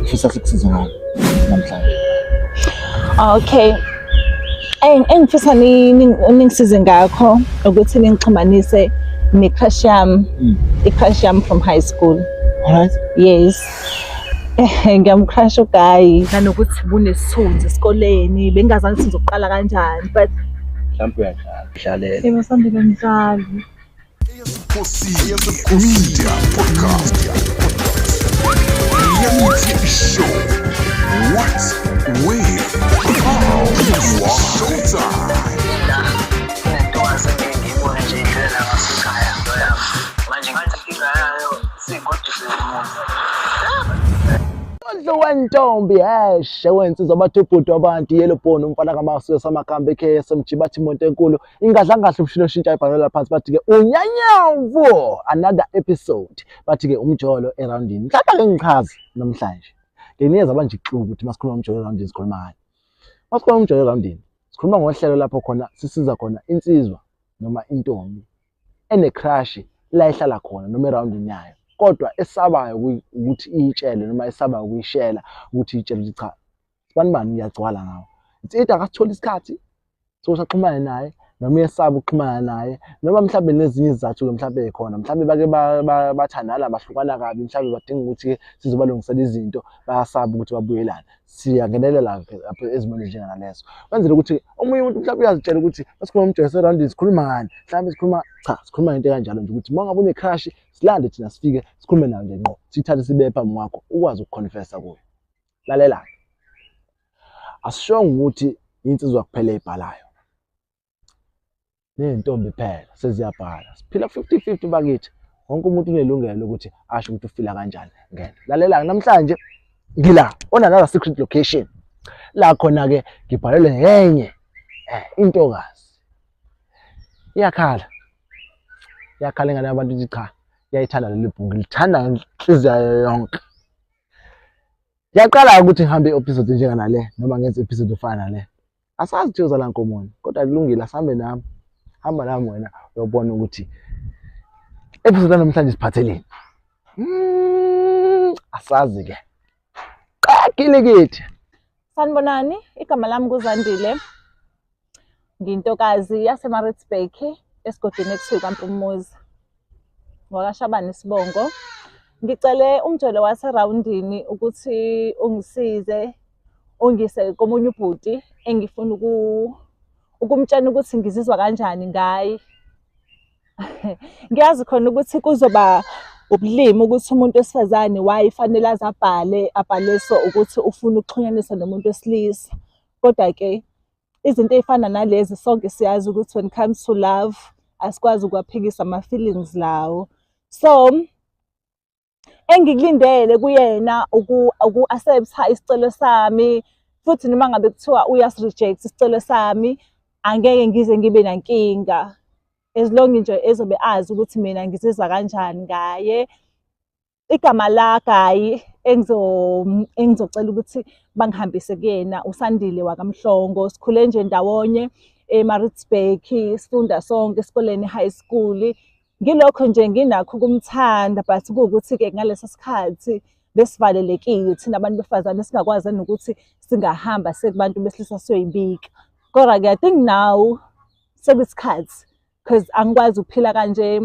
Ufisa sikusize ngani namhlanje? Okay. Engifisa ningisize ngakho ukuthi ningixhumanise ne-crush yami, i-crush yami from high school. Alright. Yes. Ngiyamcrush uguy. Nanokuthi bunesithunzi esikoleni, bengingazange ukuthi ngizoqala kanjani, but Mhlawumbe uyadlala. Dlalela. Yebo, Sandile, mzali. Media Podcast. Reality Show. What, where, how, why? Showtime. Inentokazi engeke ngiyibone nje idlulela ngasekhaya yami. Manje ngathi inkinga yayo siyigoduse umuntu. Ondlo wentombi heshe wensizwa, bathi ubhuti wabantu, yellow bone, umfana kaMasu samakhambi, KSMG, bathi imoto enkulu ingadla ngahle, umshini oshintsha ibhanola phansi, bathi ke unyanyavu. Another episode, bathi ke umjolo eroundini. Mhlawumbe ake ngichaze namhlanje, nginikeza abanje ixuku ukuthi masikhuluma umjolo eroundini sikhuluma ngani. Masikhuluma umjolo eroundini, sikhuluma ngohlelo lapho khona sisiza khona insizwa noma intombi ene-crush la ihlala khona noma eroundini yayo, kodwa esabayo ukuthi iyitshele noma esabayo ukuyishela, ukuthi iyitshele ukuthi cha, sibani bani, ngiyagcwala ngawo. It's either akasitholi isikhathi sokuthi axhumane naye, noma uyesaba ukuxhumana naye, noma mhlawumbe nezinye izizathu-ke mhlawumbe ey'khona, mhlawumbe bake bathandana, bahlukana kabi, mhlawumbe badinga ukuthi-ke sizobalungisela izinto, bayasaba ukuthi babuyelane. Siyangenelela-ke lapho ezimweni ezinjengalezo, kwenzela ukuthi omunye umuntu mhlawumbe uyazitshela ukuthi masikhuluma umjolo eroundini sikhuluma ngani. Mhlawumbe sikhuluma, cha, sikhuluma ngento ekanjalo nje, ukuthi uma ngabe une-crush, silande thina, sifike sikhulume nayo nje ngqo, siyithathe sibe phambi kwakho, ukwazi ukuconfessa kuyo. Lalela-ke, asishongo ukuthi insizwa kuphela ey'bhalayo, ney'ntombi phela seziyabhala. Siphila 50-50 bakithi, wonke umuntu unelungelo lokuthi asho ukuthi ufila kanjani ngento. Lalela-ke, namhlanje ngila on another secret location, la khona-ke ngibhalelwe ngenye intokazi, iyakhala, iyakhala ingane yabantu, ithi cha, iyayithanda leli bhungu, lithanda ngenhliziyo yayo yonke. Ngiyaqala ukuthi ngihambe i-episode njenganale noma ngenze i-episode efana nale. Asazi ukuthi uyozala nkomoni, kodwa kulungile, asambe nami, hamba nami wena, uyobona ukuthi episode namhlanje siphatheleni. Asazi ke qagilikithe. Sanibonani, igama lami kuZandile. Ngiyintokazi yaseMaritzburg, esigodini ekuthiwa kwaMpumuza. NgwakaShabane isibongo. Ngicele umjolo waserawundini ukuthi ungisize ungise komunye ubhuti engifuna ukumtshela ukuthi ngizizwa kanjani ngaye. Ngiyazi khona ukuthi kuzoba ubulima ukuthi umuntu wesifazane why fanele aze abhale, abhale so ukuthi ufuna ukuxhunyaniswa nomuntu wesilisa. Kodwa-ke izinto ey'fana nalezi, sonke siyazi ukuthi when it comes to love asikwazi ukuwaphikisa ama-feelings lawo. So engikulindele kuyena uku-accept-a isicelo sami, futhi noma ngabe kuthiwa uyasi-reject isicelo sami, angeke ngize ngibe nankinga, as long nje ezobe azi ukuthi mina ngizizwa kanjani ngaye. Igama la-guy engizocela ukuthi bangihambise kuyena uSandile wakaMhlongo. Sikhule nje ndawonye eMaritzburg, sifunda sonke esikoleni, high school. Ngilokho nje nginakho ukumthanda, but kuwukuthi-ke ngaleso sikhathi besivalelekile thina abantu besifazane, singakwazi nokuthi singahamba sekubantu besilisa siyoyibika. Kodwa-ke I think now sekuyisikhathi, because angikwazi ukuphila kanje.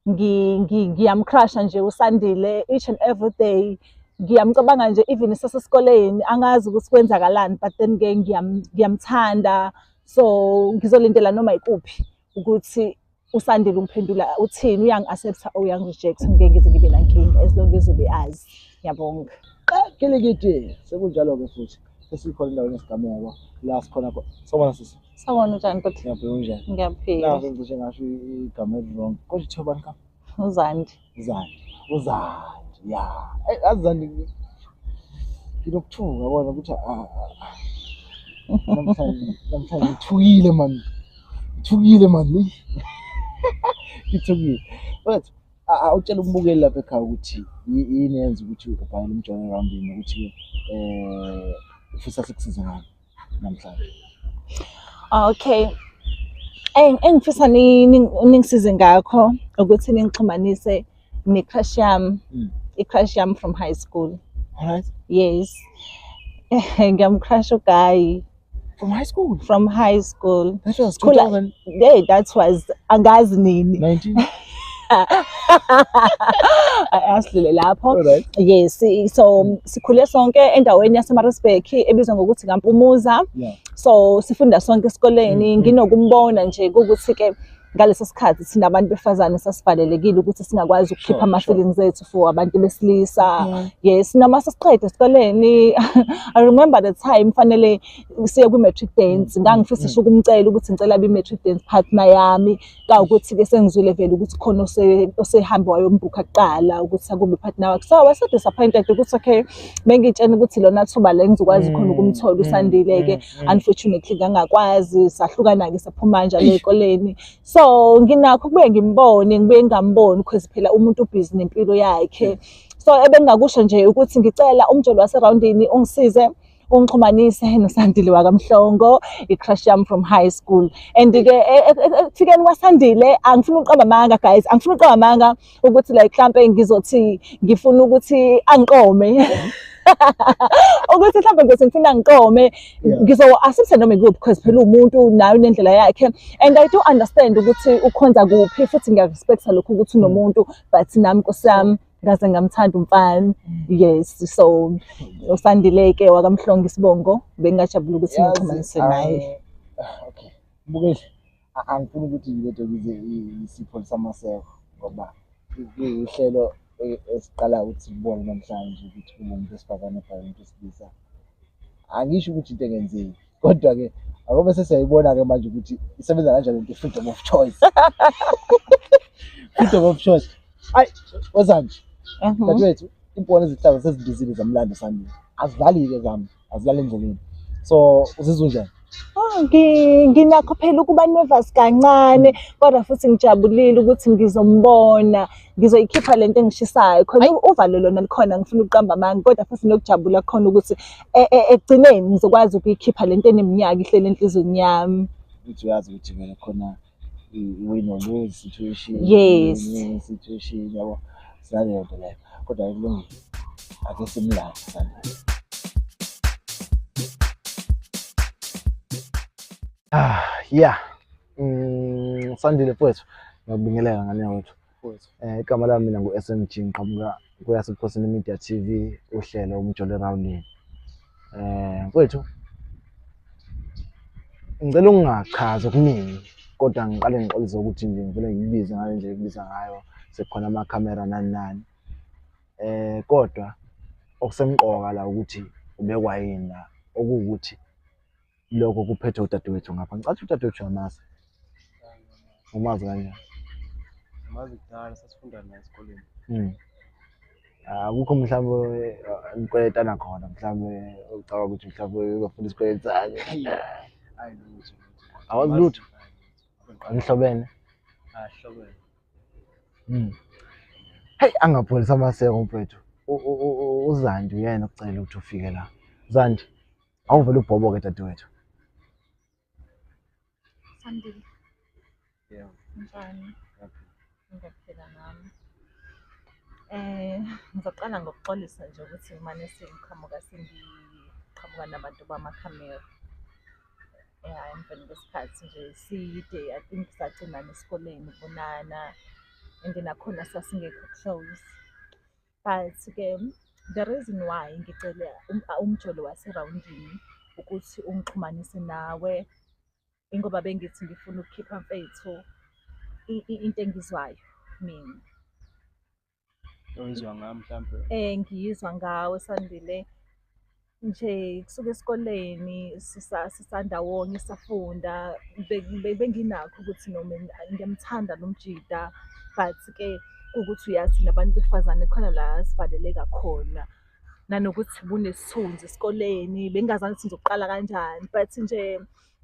Ngiyamcrusha nje uSandile each and every day, ngiyamcabanga nje even isasesikoleni, angazi ukuthi kwenzakalani, but then-ke ngiyamthanda. So ngizolindela noma ikuphi ukuthi uSandile ungiphendula uthini, uyangi-accept-a or uyangi-reject, ngeke ngize ngibe nankinga as long ezobe azi. Ngiyabonga. Qakilikithi, sekunjalo-ke futhi sesikhona endaweni yesigameko la sikhona. Sawubona, sisi. Sawubona, unjani bhuti? Ngiyaphila, unjani? Ngiyaphila. La sengicishe ngasho igama eli-wrong. Kodwa ithiwa bani ka? UZandi. Zandi, uZandi, ya. Eyi, yazi Zandi, nginokuthuka yabona ukuthi namhlanje ngithukile man, ngithukile man, ngithukile. But awutshela umbukeli lapha ekhaya ukuthi yini yenza ukuthi ubhalele umjolo eroundini, nokuthi ufisa sikusize ngani namhlanje. Okay. Engifisa ningisize ngakho ukuthi ningixhumanise ne-crush yami. I-crush yami from high school. All right. Yes. Ngiyam-crush uguy From high school. from high school. That was Khula- 2019. Hey, that was angazi nini. Asidlule lapho. All right. Yes, so sikhule sonke endaweni yaseMaritzburg ebizwa ngokuthi kaMpumuza. Yeah. So sifunda sonke esikoleni, nginokumbona nje ukuthi ke ngaleso sikhathi thina abantu befazane sasivalelekile ukuthi singakwazi ukukhipha ama-feelings ethu for abantu besilisa. Yes, noma sesiqeda esikoleni, I remember the time fanele siye kwi-matric dance, ngangifisa ngisho ukumcela ukuthi ngicela abe i-matric dance partner yami, kawukuthi-ke sengizwile vele ukuthi khona osehambe wayombhukha kuqala ukuthi akube i-partner wakhe. So I was so disappointed ukuthi okay, bengitshena ukuthi lona thuba le ngizokwazi khona ukumthola uSandile-ke. Unfortunately ngangakwazi, sahlukana-ke saphuma kanjalo ey'koleni. So nginakho ukubuye ngimbone, ngibuye ngingamboni because phela umuntu ubhizi nempilo yakhe. So ebengingakusho nje ukuthi ngicela umjolo waserawundini ungisize ungixhumanise noSandile wakaMhlongo, i-crush yami from high school. And-ke ekufikeni kwaSandile, angifuni ukuqamba amanga guys, angifuni ukuqamba amanga ukuthi like mhlampe ngizothi ngifuna ukuthi angiqome. Ukuthi mhlampe ngizothi ngifuna angiqome, ngizo-accept noma ikuphi because phela uwumuntu naye unendlela yakhe. And I do understand ukuthi ukhonza kuphi, futhi ngiya-respect-a lokhu ukuthi unomuntu, but nami nkosi yami ngaze ngamthanda umfana. Yes, so uSandile-ke wakaMhlongo isibongo, bengingajabula ukuthi ngixhumanise naye. Okay. Mbukeli, angifuni ukuthi lento ngize isipho samaseko ngoba ihlelo esiqala ukuthi sibone namhlanje ukuthi kube umuntu wesifazane obhaka umuntu wesilisa. Angisho ukuthi into engenzeki, kodwa-ke akobe sesiyayibona-ke manje ukuthi isebenza kanjani lento freedom of choice. Freedom of choice. Ayi, wezanje. Dadewethu, impona ezihlaza sezindizile zamlando Sandile. Azidlali-ke zami, azidlali endleleni. So uzizwa unjani? Oh, nginakho phela ukuba nervous kancane, kodwa futhi ngijabulile ukuthi ngizombona, ngizoyikhipha lento engishisayo. Khona uvalo lona likhona, ngifuna ukuqamba amanga, kodwa futhi nokujabula khona ukuthi ekugcineni ngizokwazi ukuyikhipha lento eneminyaka ihleli enhliziyweni yami. Ukuthi uyazi ukuthi vele khona i-win or lose situation. Yes. Win-win situation, yabo. Sinaleyo nto leyo. Kodwa kulungile. Ake simlande Sandile. Ah, yeah. Sandile mfowethu, ngiyakubingelela ngane yakwethu. Igama lami mina ngu-SMG, ngiqhamuka kweyasebukhosini Media TV, uhlelo Umjolo Erawundini. Mfowethu, ngicela ungingachazi okuningi, kodwa ngiqale ngixolise ukuthi nje ngivele ngikubize ngale ndlela ekubiza ngayo, sekukhona amakhamera nani nani. Kodwa okusemqoka la ukuthi ubekwa yini la, okuwukuthi lokho kuphethe udadewethu ngapha. Ngicela ukuthi udadewethu uyamazi. Umazi kanjani? Mazi kudala, sasifunda naye esikoleni. Akukho mhlawumbe nikweletana khona, mhlawumbe ucabanga ukuthi mhlawumbe uzofunda isikweletu sakhe. Hayi lutho. Awazi lutho? Anihlobene? Ahlobene. Hey, angapholisa amaseko mfethu. uZandi uyena okucela ukuthi ufike la. Zandi, awuvele ubhoboke dadewethu. Sandile, Yebo. njani? Ngiyaphila nami. Ngizoqala ngokuxolisa nje ukuthi ngimane sengiqhamuka sengiqhamuka nabantu bamakhamera. Ya, emveni kwesikhathi nje eside, I think sagcina nesikoleni ukubonana and nakhona sasingekho close. But-ke the reason why ngicele umjolo waserawundini ukuthi ungixhumanise nawe, ingoba bengithi ngifuna ukukhipha mfethu into engizwayo mina. Oyizwa ngami mhlampe? Ngiyizwa ngawe Sandile. Nje kusuka esikoleni sisandawonye sisafunda, benginakho ukuthi noma ngiyamthanda lo mjida, but-ke kuwukuthi uyazi nabantu besifazane khona la sivaleleka khona. Nanokuthi bunesithunzi esikoleni, bengingazange ukuthi ngizoqala kanjani, but nje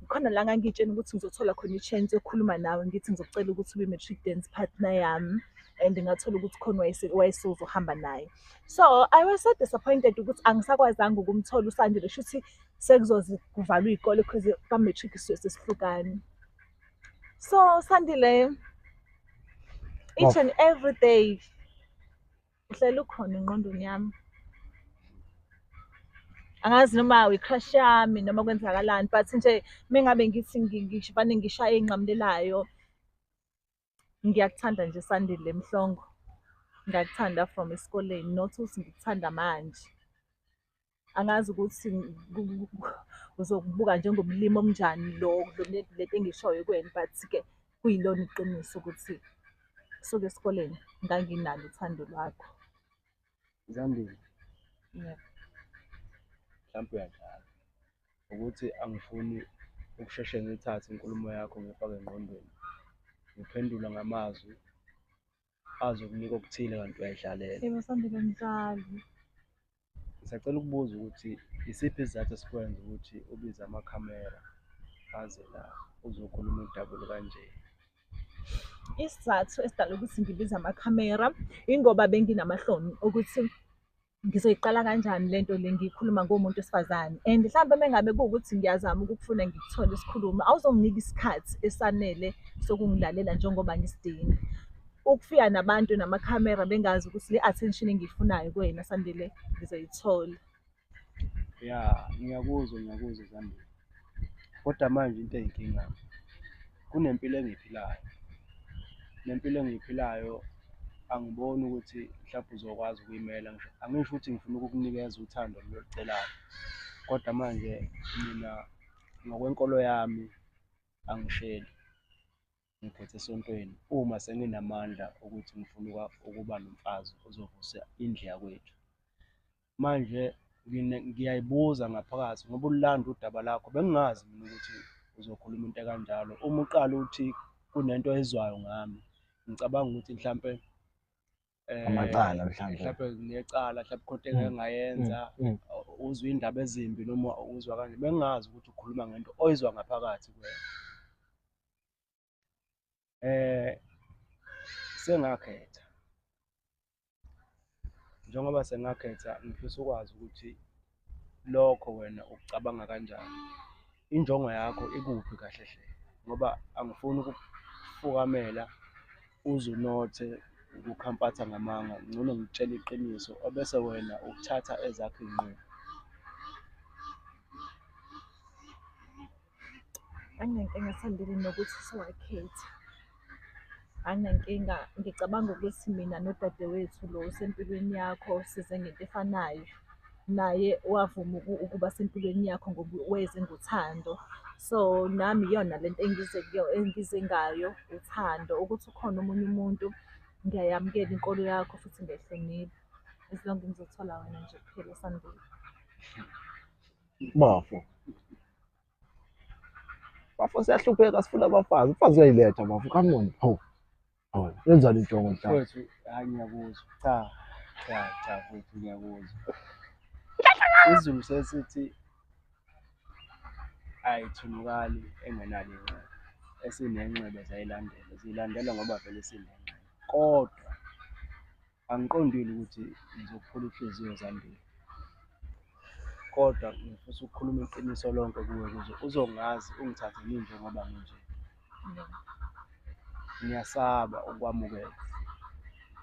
khona la ngangiy'tshela ukuthi ngizothola khona i-chance yokukhuluma nawe, ngithi ngizocela ukuthi ube i-matric dance partner yami, and ngathola ukuthi khona wayesezohamba naye. So I was so disappointed ukuthi angisakwazanga ukumthola uSandile, shuthi sekuzoze kuvalwe iy'kole because ka-matric sisuke sesihlukane. So Sandile, each and every day Uhleli ukhona engqondweni yami. Angazi noma uyi-crush yami noma kwenzakalani, but nje mengabe ngithi ngivane ngishaye enqamulelayo, ngiyakuthanda nje Sandile Mhlongo. Ngiyakuthanda from esikoleni, not ukuthi ngikuthanda manje. Angazi ukuthi uzokubuka njengomlimi omnjani lo lento engishoyo kuwena, but-ke kuyilona iqiniso ukuthi kusuka esikoleni nganginalo uthando lwakho. Zandile, Yebo. mhlawumbe uyadlala ukuthi angifuni ukusheshe ngiyithathe inkulumo yakho ngiyifake engqondweni. Ngiphendula ngamazwi azokunika okuthile kanti uyayidlalela. Yebo Sandile, angidlali. Ngisacela ukubuza ukuthi isiphi isizathu esikwenza ukuthi ubize amakhamera aze la uzokhuluma udaba olukanje? Isizathu esidala ukuthi ngibize amakhamera ingoba benginamahloni ukuthi ngizoyiqala kanjani lento le ngiyikhuluma ngomuntu wesifazane, and mhlampe uma ngabe kuwukuthi ngiyazama ukukufuna ngikuthole sikhulume, awuzonginika isikhathi esanele sokungilalela njengoba ngisidinga. Ukufika nabantu namakhamera bengazi ukuthi le attention engiyifunayo kuwena Sandile ngizoyithola. Ya, ngiyakuzwa, ngiyakuzwa Zandile. Kodwa manje into eyinkinga, kunempilo engiyiphilayo. Nempilo engiyiphilayo angiboni ukuthi mhlawumbe uzokwazi ukuyimela ngisho, angisho ukuthi ngifuna ukukunikeza uthando lolu olucelayo, kodwa manje mina ngokwenkolo yami angisheli, ngiphethe esontweni uma senginamandla ukuthi ngifuna ukuba nomfazi ozovusa indlu yakwethu. Manje ngiyayibuza ngaphakathi ngoba ululanda udaba lakho, bengingazi mina ukuthi uzokhuluma into ekanjalo. Uma uqala uthi kunento oyizwayo ngami, ngicabanga ukuthi mhlampe Amacala mhlampe. mhlampe nginecala, mhlampe khona into engake ngayenza, uzwa iy'ndaba ezimbi noma uzwa kanje. Bengingazi ukuthi ukhuluma ngento oyizwa ngaphakathi kuwena. Sengakhetha. Njengoba sengakhetha, ngifisa ukwazi ukuthi lokho wena ukucabanga kanjani, injongo yakho ikuphi kahle hle, ngoba angifuni ukukufukamela uze unothe ukukhampatha ngamanga. Ngcono ngikutshele iqiniso ebese wena ukuthatha ezakho iy'nqumo. Anginankinga Sandile nokuthi sewakhetha. Anginankinga, ngicabanga ukuthi mina nodadewethu lo osempilweni yakho size ngento efanayo. Naye wavuma ukuba sempilweni yakho ngoba weze ngothando. So nami iyona lento engize engize ngayo, uthando. Ukuthi ukhona omunye umuntu, ngiyayamukela inkolo yakho futhi ngiyayihlonipha. As long ngizothola wena nje kuphela Sandile. Bafo. Bafo siyahlupheka, sifuna abafazi. Umfazi uyayiletha bafo, come on. Hawu. Hawu, yenzani injongo mhlawumbe? Mfowethu, hhayi ngiyakuzwa. Cha, cha, cha mfowethu ngiyakuzwa. IsiZulu sesithi ayithunukali engenalo inxeba. Esinenxeba ziyayilandela, ziyilandela ngoba vele sinenxeba. Kodwa angiqondile ukuthi ngizokuphula inhliziyo Zandile, kodwa ngifisa ukukhuluma iqiniso lonke kuwe ukuze uzongazi ungithathe nginjengoba nginje. Ngiyasaba ukwamukela,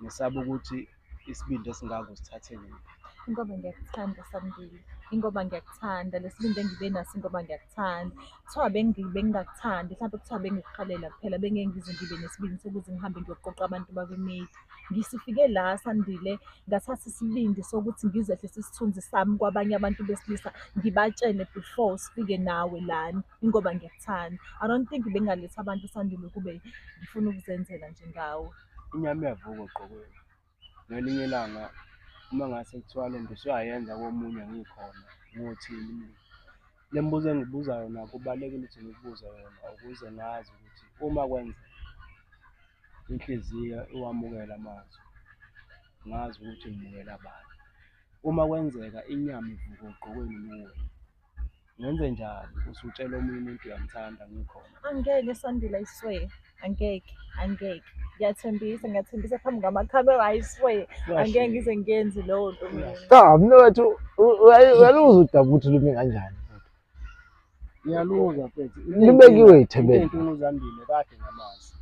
ngisaba ukuthi isibindi esingaka usithathe kuphi. Ingoba ngiyakuthanda Sandile, ingoba ngiyakuthanda. Le sibindi engibe naso ingoba ngiyakuthanda. Kuthiwa bengingakuthandi, mhlampe kuthiwa bengikuhalela kuphela, bengeke ngize ngibe nesibindi sokuthi ngihambe ngiyoqoqa abantu bakwi-media. Ngisifike la Sandile, ngathatha isibindi sokuthi ngizehlise isithunzi sami kwabanye abantu besilisa, ngibatshele before sifike nawe lana, ingoba ngiyakuthanda. I don't think bengingaletha abantu Sandile ukube ngifuna ukuzenzela nje ngawe. Inyama iyavuka ogqokweni. Ngelinye ilanga uma ngase kuthiwa le nto usuyayenza komunye ngikhona, ngothini mina? Le mibuzo engibuza yona kubalulekile ukuthi ngikubuze yona ukuze ngazi ukuthi uma kwenzeka inhliziyo iwamukela amazwi, ngazi ukuthi ngimukela bani. Uma kwenzeka inyama ivuka ogqokweni kuwe, ngenzenjani usutshela omunye umuntu uyamthanda ngikhona? Angeke Sandile, I swear. Angeke, angeke. Ngiyathembisa, ngiyathembisa phambi kwamakhamera, I swear. Angeke ngize ngiyenze leyo nto mina. Cha, mnewethu uyaluza udaba ukuthi lume kanjani. Ngiyaluza mfethu. Libekiwe ithebeni. Into uZandile kade ngamazi.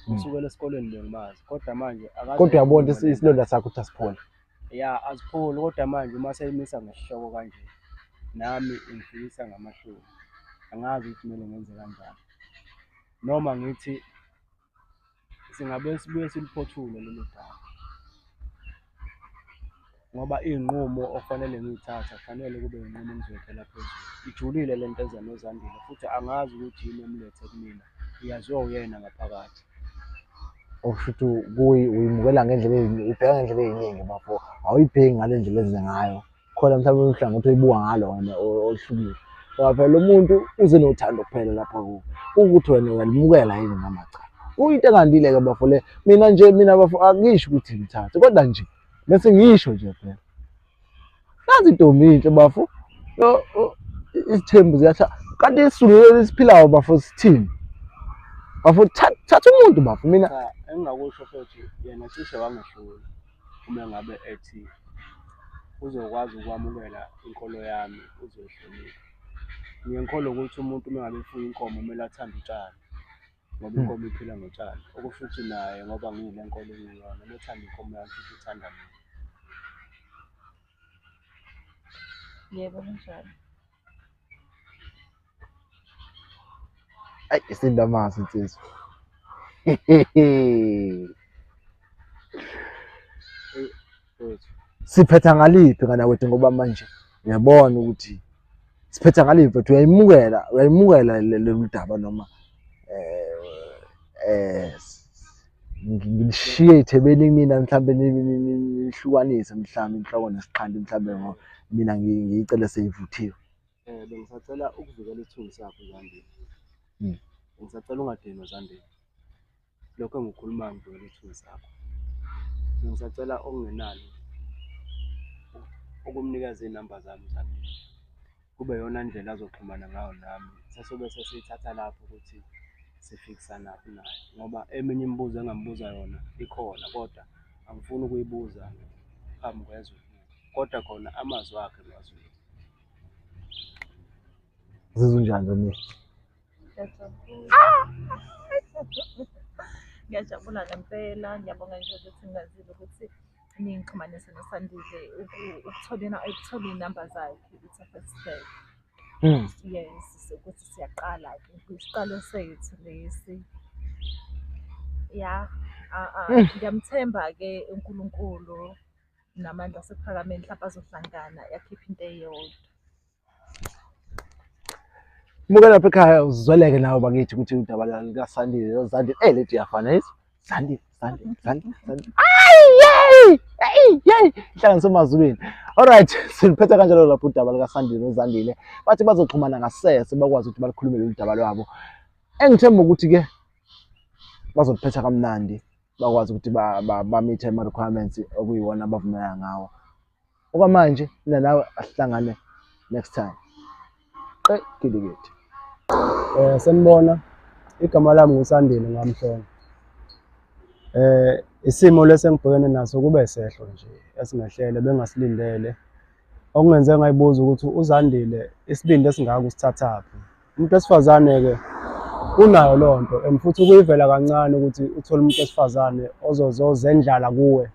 Kusukela esikoleni bengimazi, kodwa manje akaze Kodwa uyabona ayikhulume le isilonda sakho ukuthi asiphole. Ya, azipholi, kodwa manje uma seyimisa ngesihloko kanje nami ingifikisa ngamahloni. Angazi ukuthi kumele ngenze kanjani. Noma ngithi singabe sibuye siluphothule lolu daba. Ngoba iy'nqumo okufanele ngiy'thathe akufanele kube iy'nqumo engizoyikhela phezulu. Ijulile le nto eza noZandile futhi angazi ukuthi yini emlethe kumina, yaziwa uyena ngaphakathi. Okusho ukuthi uyimukela ngendlela uyibheka ngendlela ey'ningi bafo, awuyibheki ngale ndlela eze ngayo. Khona mhlawumbe uhlangothi oyibuka ngalo wena oluhlukile. Ngoba phela lo muntu uze nothando kuphela lapha kuwe. Ukuthi wena uyalimukela yini noma cha. Kuyinto engandile-ke bafo le. Mina nje mina bafo angisho ukuthi ngithathe kodwa nje bese ngisho nje phela. Nazi intombi inhle bafo. Isithembu ziyatha kanti isizulu lesi esiphilayo bafo sithini? Bafo thatha umuntu bafo mina. Cha, engingakusho futhi yena cishe wangehlula uma ngabe ethi uzokwazi ukwamukela inkolo yami uzoyihlonipha. Ngiye ngikholwe ukuthi umuntu uma ngabe efuye inkomo kumele athande utshani ngoba inkomo iphila ngotshani. Okusho ukuthi naye ngoba ngiyile nkolo engiyona uma ethanda inkomo yami futhi uthanda mina. Yebo, kunjalo. Ayi isinda amazwi insizwa. Siphetha ngaliphi ngana kwethu ngoba manje uyabona ukuthi siphetha ngaliphi mfethu uyayimukela uyayimukela lolu daba noma eh ngilishiye ithebeni kumina mhlambe nihlukanise mhlambe inhloko nesixhanti mhlambe ngoba mina ngiyicele seyivuthiwe. Bengisacela ukuvikela isithunzi sakho Zandile. Bengisacela ungadinwa Zandile. Lokho engikukhulumayo ngivikela isithunzi sakho. Bengisacela okungenani ukumnikeza iy'namba zami Zandile. Kube iyona ndlela azoxhumana ngayo nami. Sesobe sesiyithatha lapho ukuthi sifikisanaphi naye ngoba eminye imibuzo engingambuza yona ikhona kodwa angifuni ukuyibuza phambi kwezwe. Kodwa khona amazwi akhe ngiwazwile. Uzizwa unjani Romeo? Ngiyajabula ngempela, ngiyabonga nje ukuthi ngazile ukuthi ningixhumanise noSandile ukutholena ukuthola iy'namba zakhe, it's a first step. Yes, ukuthi siyaqala-ke, isiqalo sethu lesi. Ya, ngiyamthemba-ke uNkulunkulu namandla asekuphakameni mhlawumbe azohlangana yakhipha into eyodwa. Muke lapha ekhaya uzweleke nawe bakithi ukuthi udaba likaSandile noZandile eh lethi iyafana yizwa Zandile Zandile Zandile Zandile ayi yey ayi yey ihlanganiswe emazulwini. Alright, siliphetha kanjalo lapho udaba likaSandile noZandile bathi bazoxhumana ngasese bakwazi ukuthi balukhulume lolu daba lwabo. Engithemba ukuthi ke bazoliphetha kamnandi bakwazi ukuthi bamithe ama-requirements okuyiwona abavumelana ngawo. Okwamanje mina nawe asihlangane next time. Qe gilikidi. Sanibona, igama lami nguSandile Ngamhlongo. Isimo lesi engibhekene naso kube sehlo nje esingehlele bengasilindele. Okungenze ngayibuza ukuthi uZandile isibindi esingaka usithathaphi. Umuntu wesifazane-ke unayo leyo nto and futhi kuyivela kancane ukuthi uthole umuntu wesifazane ozozozendlala kuwe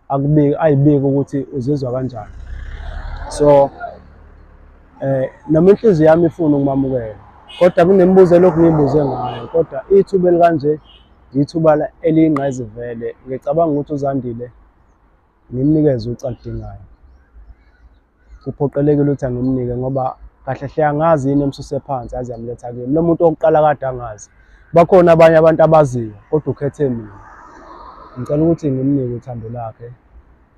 akubike ayibike ukuthi uzizwa kanjani. So noma inhliziyo yami ifuna ukumamukela kodwa kunemibuzo elokhu ngiyibuze ngayo kodwa ithuba elikanje yithuba eliyingqayizivele. Ngicabanga ukuthi uZandile ngimnikeze ucu aludingayo. Kuphoqelekile ukuthi angimnike ngoba kahle hle angazi yini emsuse phansi aze yamletha kimi. Lo muntu wokuqala kade angazi. Bakhona abanye abantu abaziyo kodwa ukhethe mina. Ngicela ukuthi ngimnike uthando lakhe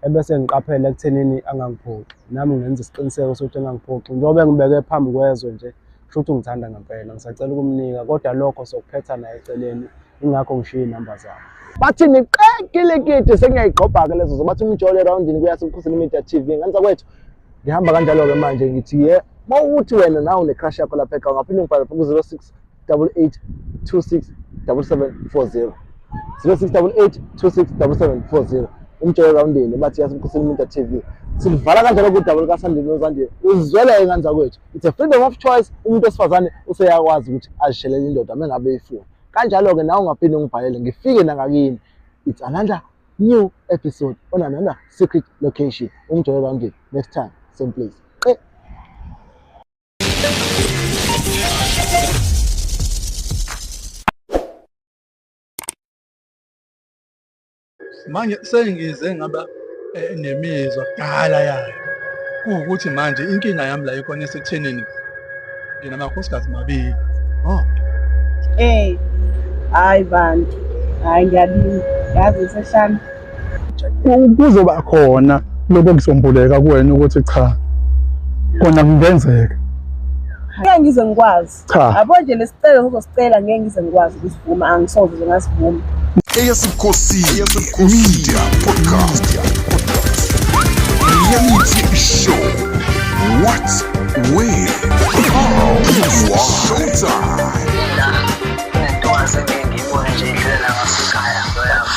ebese ngiqaphela ekuthenini angangiphoxi. Nami ngenza isiqiniseko sokuthi engangiphoxi. Njengoba engibeke phambi kwezwe nje, kusho ukuthi ungithanda ngempela. Ngisacela ukumnika kodwa lokho sokuphetha naye eceleni, ingakho ngishiye iy'namba zami. Bathi niqekilikidi sengiyayigqobha-ke lezo zo bathi umjolo erawundini kuyasemkhosini Media TV. Ngane zakwethu ngihamba kanjalo-ke manje ngithi ye uma ukuthi wena nawe une-crush yakho lapha ekhaya ungaphinde ungibhale lapha ku-06 88 26 7740 06 88 26 7740 umjolo erawundini bathi yasemkhosini Media TV. Silivala kanjalo kudaba lukaSandile noZandile. Uzwele ngane zakwethu. It's a freedom of choice. Umuntu wesifazane useyakwazi ukuthi azishelele indoda uma ngabe eyifuna. Kanjalo-ke nawe ungaphinde ungibhalele ngifike nangakini. It's another new episode on another secret location. Umjolo Roundini. Next time, same place. Manje sengize ngaba nemizwa kudala yayo. Kuwukuthi manje inkinga yami la ikhona esekuthenini nginamakhosikazi mabili. Oh. Hayi bantu. Hayi ngiyabina. Yazi ngisehlane. Kuzoba khona lokho kusombuleka kuwena ukuthi cha kona kungenzeka. Ngeke ngize ngikwazi. Cha. Yabo nje lesicelo ngizosicela ngeke ngize ngikwazi ukusivuma, angisoze nje ngasivuma. Eyasemkhosini Media Podcast. Reality Show. What, where, how, why. Showtime. La kunentokazi engike ngiyibone nje idlula la ngasekhaya yami.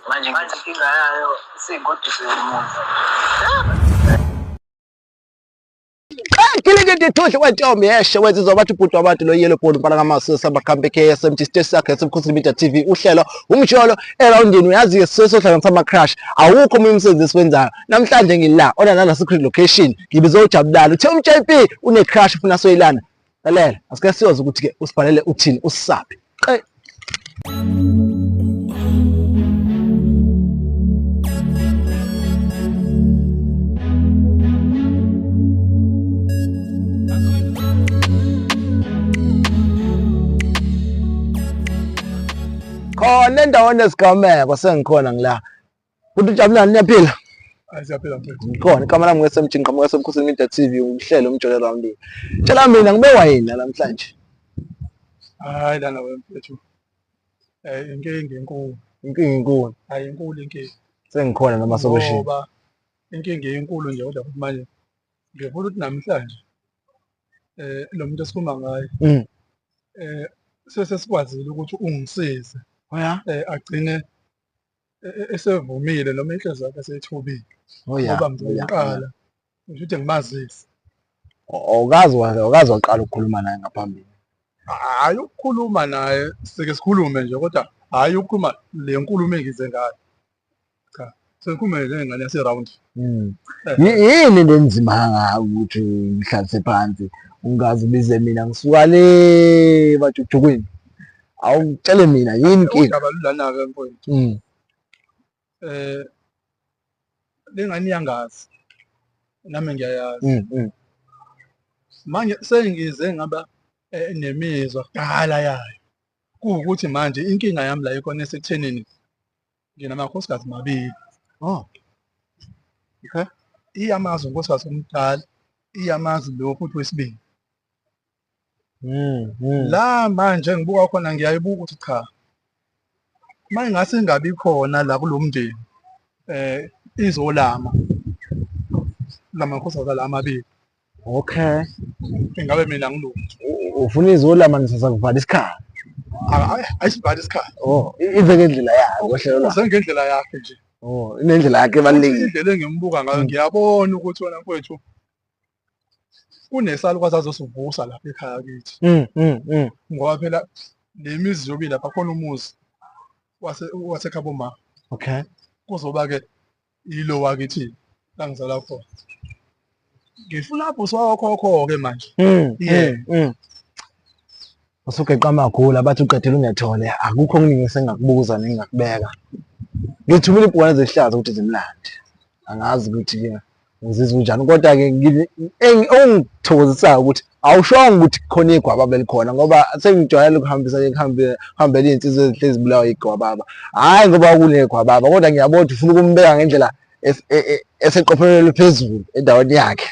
Manje ngathi inkinga yayo isiyigoduse yomuntu. Kilikiti wentombi yeshe wenzizwa bathi ubhuti wabantu lo yellow bone umfana kamasu samakhambi KSMT siteshi sakhe semkhosini Media TV uhlelo umjolo eroundini uyazi ke sohlanganisa ama crush awukho omunye umsebenzi esiwenzayo namhlanje ngila ona nana secret location ngibize uJabulani uthe umJP une crush ufuna soyilana lalela asike siyoze ukuthi ke usibhalele uthini usisaphi qe khona endaweni esigameko sengikhona ngila futhi ujabulani niyaphila Hayi siyaphila mfethu. ngikhona igama lami ngesemjini ngiqhamuka semkhosini Media TV uhlelo umjolo roundini tshela mina ngibe wayini namhlanje Hayi lana wena mfethu. Inkinga inkulu. Inkinga inkulu. Hayi inkulu inkinga. Sengikhona namasokoshini. Ngoba inkinga inkulu nje kodwa futhi manje ngifuna ukuthi namhlanje lo muntu esikhuluma ngaye sesikwazile ukuthi ungisize. Oh ya. Agcine esevumile noma inhliziyo yakhe eseyithobile. Oh ya. Ngoba ngizoqala ngisho ukuthi ngimazise. Awukazi awukazi waqala ukukhuluma naye ngaphambili. Hhayi ukukhuluma naye sike sikhulume nje kodwa hhayi ukukhuluma le nkulumo engize ngayo. Cha, sesikhulume nengane yase-round. Yini le nzima kangaka ukuthi ngihlalise phansi ungaze ubize mina ngisuka le bajujukwini. Awungitshele mina yini inkinga? Udaba lulana-ke mfowethu. Le ngane iyangazi nami ngiyayazi. Manje sengize ngaba nemizwa kudala yayo. Kuwukuthi manje inkinga yami la ikhona esekuthenini nginamakhosikazi mabili. Oh. Okay. Iyamazi unkosikazi omdala, iyamazi lo futhi wesibili. La manje ngibuka khona ngiyayibuka ukuthi cha. Mayingase ingabi khona la kulo mndeni izolama lamakhosikazi la amabili. Okay. Ingabe mina ngilutho. Ufuna izolama nisakuvala isikhala. Ayisivala isikhala. Oh, ize ngendlela yakhe ngohlelo lwakhe. Uze ngendlela yakhe nje. Oh, inendlela yakhe ebalulekile. Indlela engimbuka ngayo ngiyabona ukuthi wena mfowethu kunesalukwazi azosivusa lapha ekhaya kithi. Ngoba phela le mizi yobili lapha khona umuzi wasekhabo ma. Okay. Kuzoba ke ilo wakithi la ngizalwa khona. Ngifuna ubhusi wakhokho ke manje. Usugeqa amagula bathi uqedile ungethole akukho okuningi esengakubuza nengingakubeka. Ngithumile ibhukwane zehlaza ukuthi zimlande. Angazi ukuthi ke uzizwa unjani kodwa ke okungithokozisayo ukuthi awushongo ukuthi khona igwababa elikhona ngoba sengijwayele ukuhambisa ngihambela iy'nsizwa ezihlezi zibulawa igwababa. Hhayi ngoba kunegwababa kodwa ngiyabona ukuthi ufuna ukumbeka ngendlela eseqophelweni eliphezulu endaweni yakhe.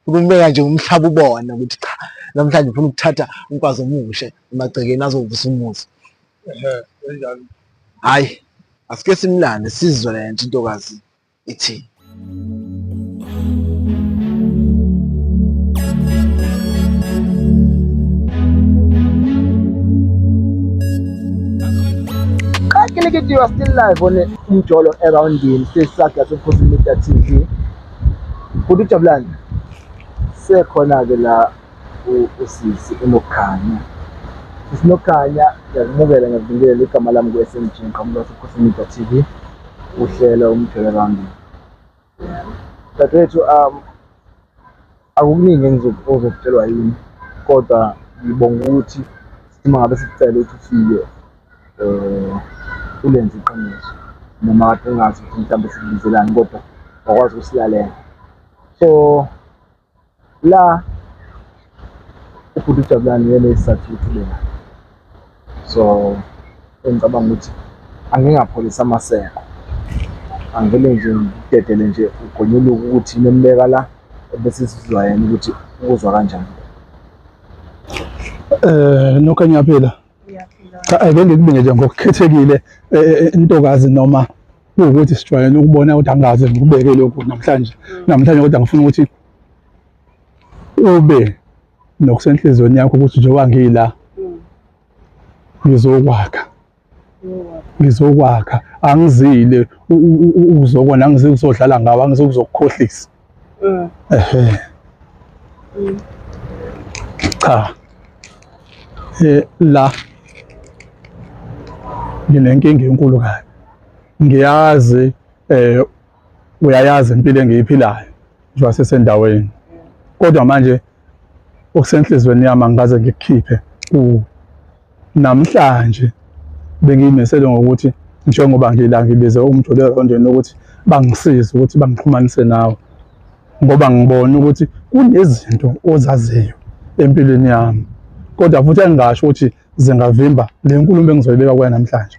Ukumbeka nje umhlaba ubone ukuthi cha namhlanje ufuna ukuthatha umfazi omusha emagcekeni azovusa umuzi. Hhayi asike simlande sizwe le nto intokazi ithini. Kilikiti, you are still live on Umjolo Eroundini, siteshi sakhe yaseMkhosini Media TV. Futhi uJabulani sekhona-ke la usisi uNokhanya. Sisinokhanya, ngiyakumukela, ngiyakubingelela. Igama lami ku-SMG, ngiqhamuka Sukhosi Media TV, uhlelo Umjolo Rounding. Dadewethu, akukuningi engizokutshelwa yini, kodwa ngibonga ukuthi uma ngabe sikucela ukuthi ufike ulenze iqiniso, noma kade ungazi ukuthi mhlawumbe sikubizelani, kodwa wakwazi ukusilalela. So la ubhuti uJabulani uyena isizathu ukuthi ube la. So engicabanga ukuthi angingapholisa amaseko, angivele nje ngidedele nje ugonyuluka ukuthi yini embeka la, ebese sizwa yena ukuthi ukuzwa kanjani. Nokho ngiyaphila. Cha, ake ngikubingelele ngokukhethekile intokazi, noma kuwukuthi sijwayele ukubona ukuthi angaze ngikubeke lokhu namhlanje. Namhlanje kodwa ngifuna ukuthi ube nokusenhliziyweni yakho ukuthi njengoba ngila ngizokwakha. Ngizokwakha, angizile ukuzokona, angizile ukuzodlala ngawo, angizile ukuzokukhohlisa. Ehe. Cha. La nginenkinga enkulu kabi. Ngiyazi uyayazi impilo engiyiphilayo njengoba sesendaweni. Kodwa manje okusenhlizweni yami angikaze ngikukhiphe kuwe. Namhlanje bengiyimisele ngokuthi njengoba ngila ngibize Umjolo Erondweni ukuthi bangisize ukuthi bangixhumanise nawe, ngoba ngibona ukuthi kunezinto ozaziyo empilweni yami, kodwa futhi engingasho ukuthi zingavimba le nkulumo engizoyibeka kuwena namhlanje.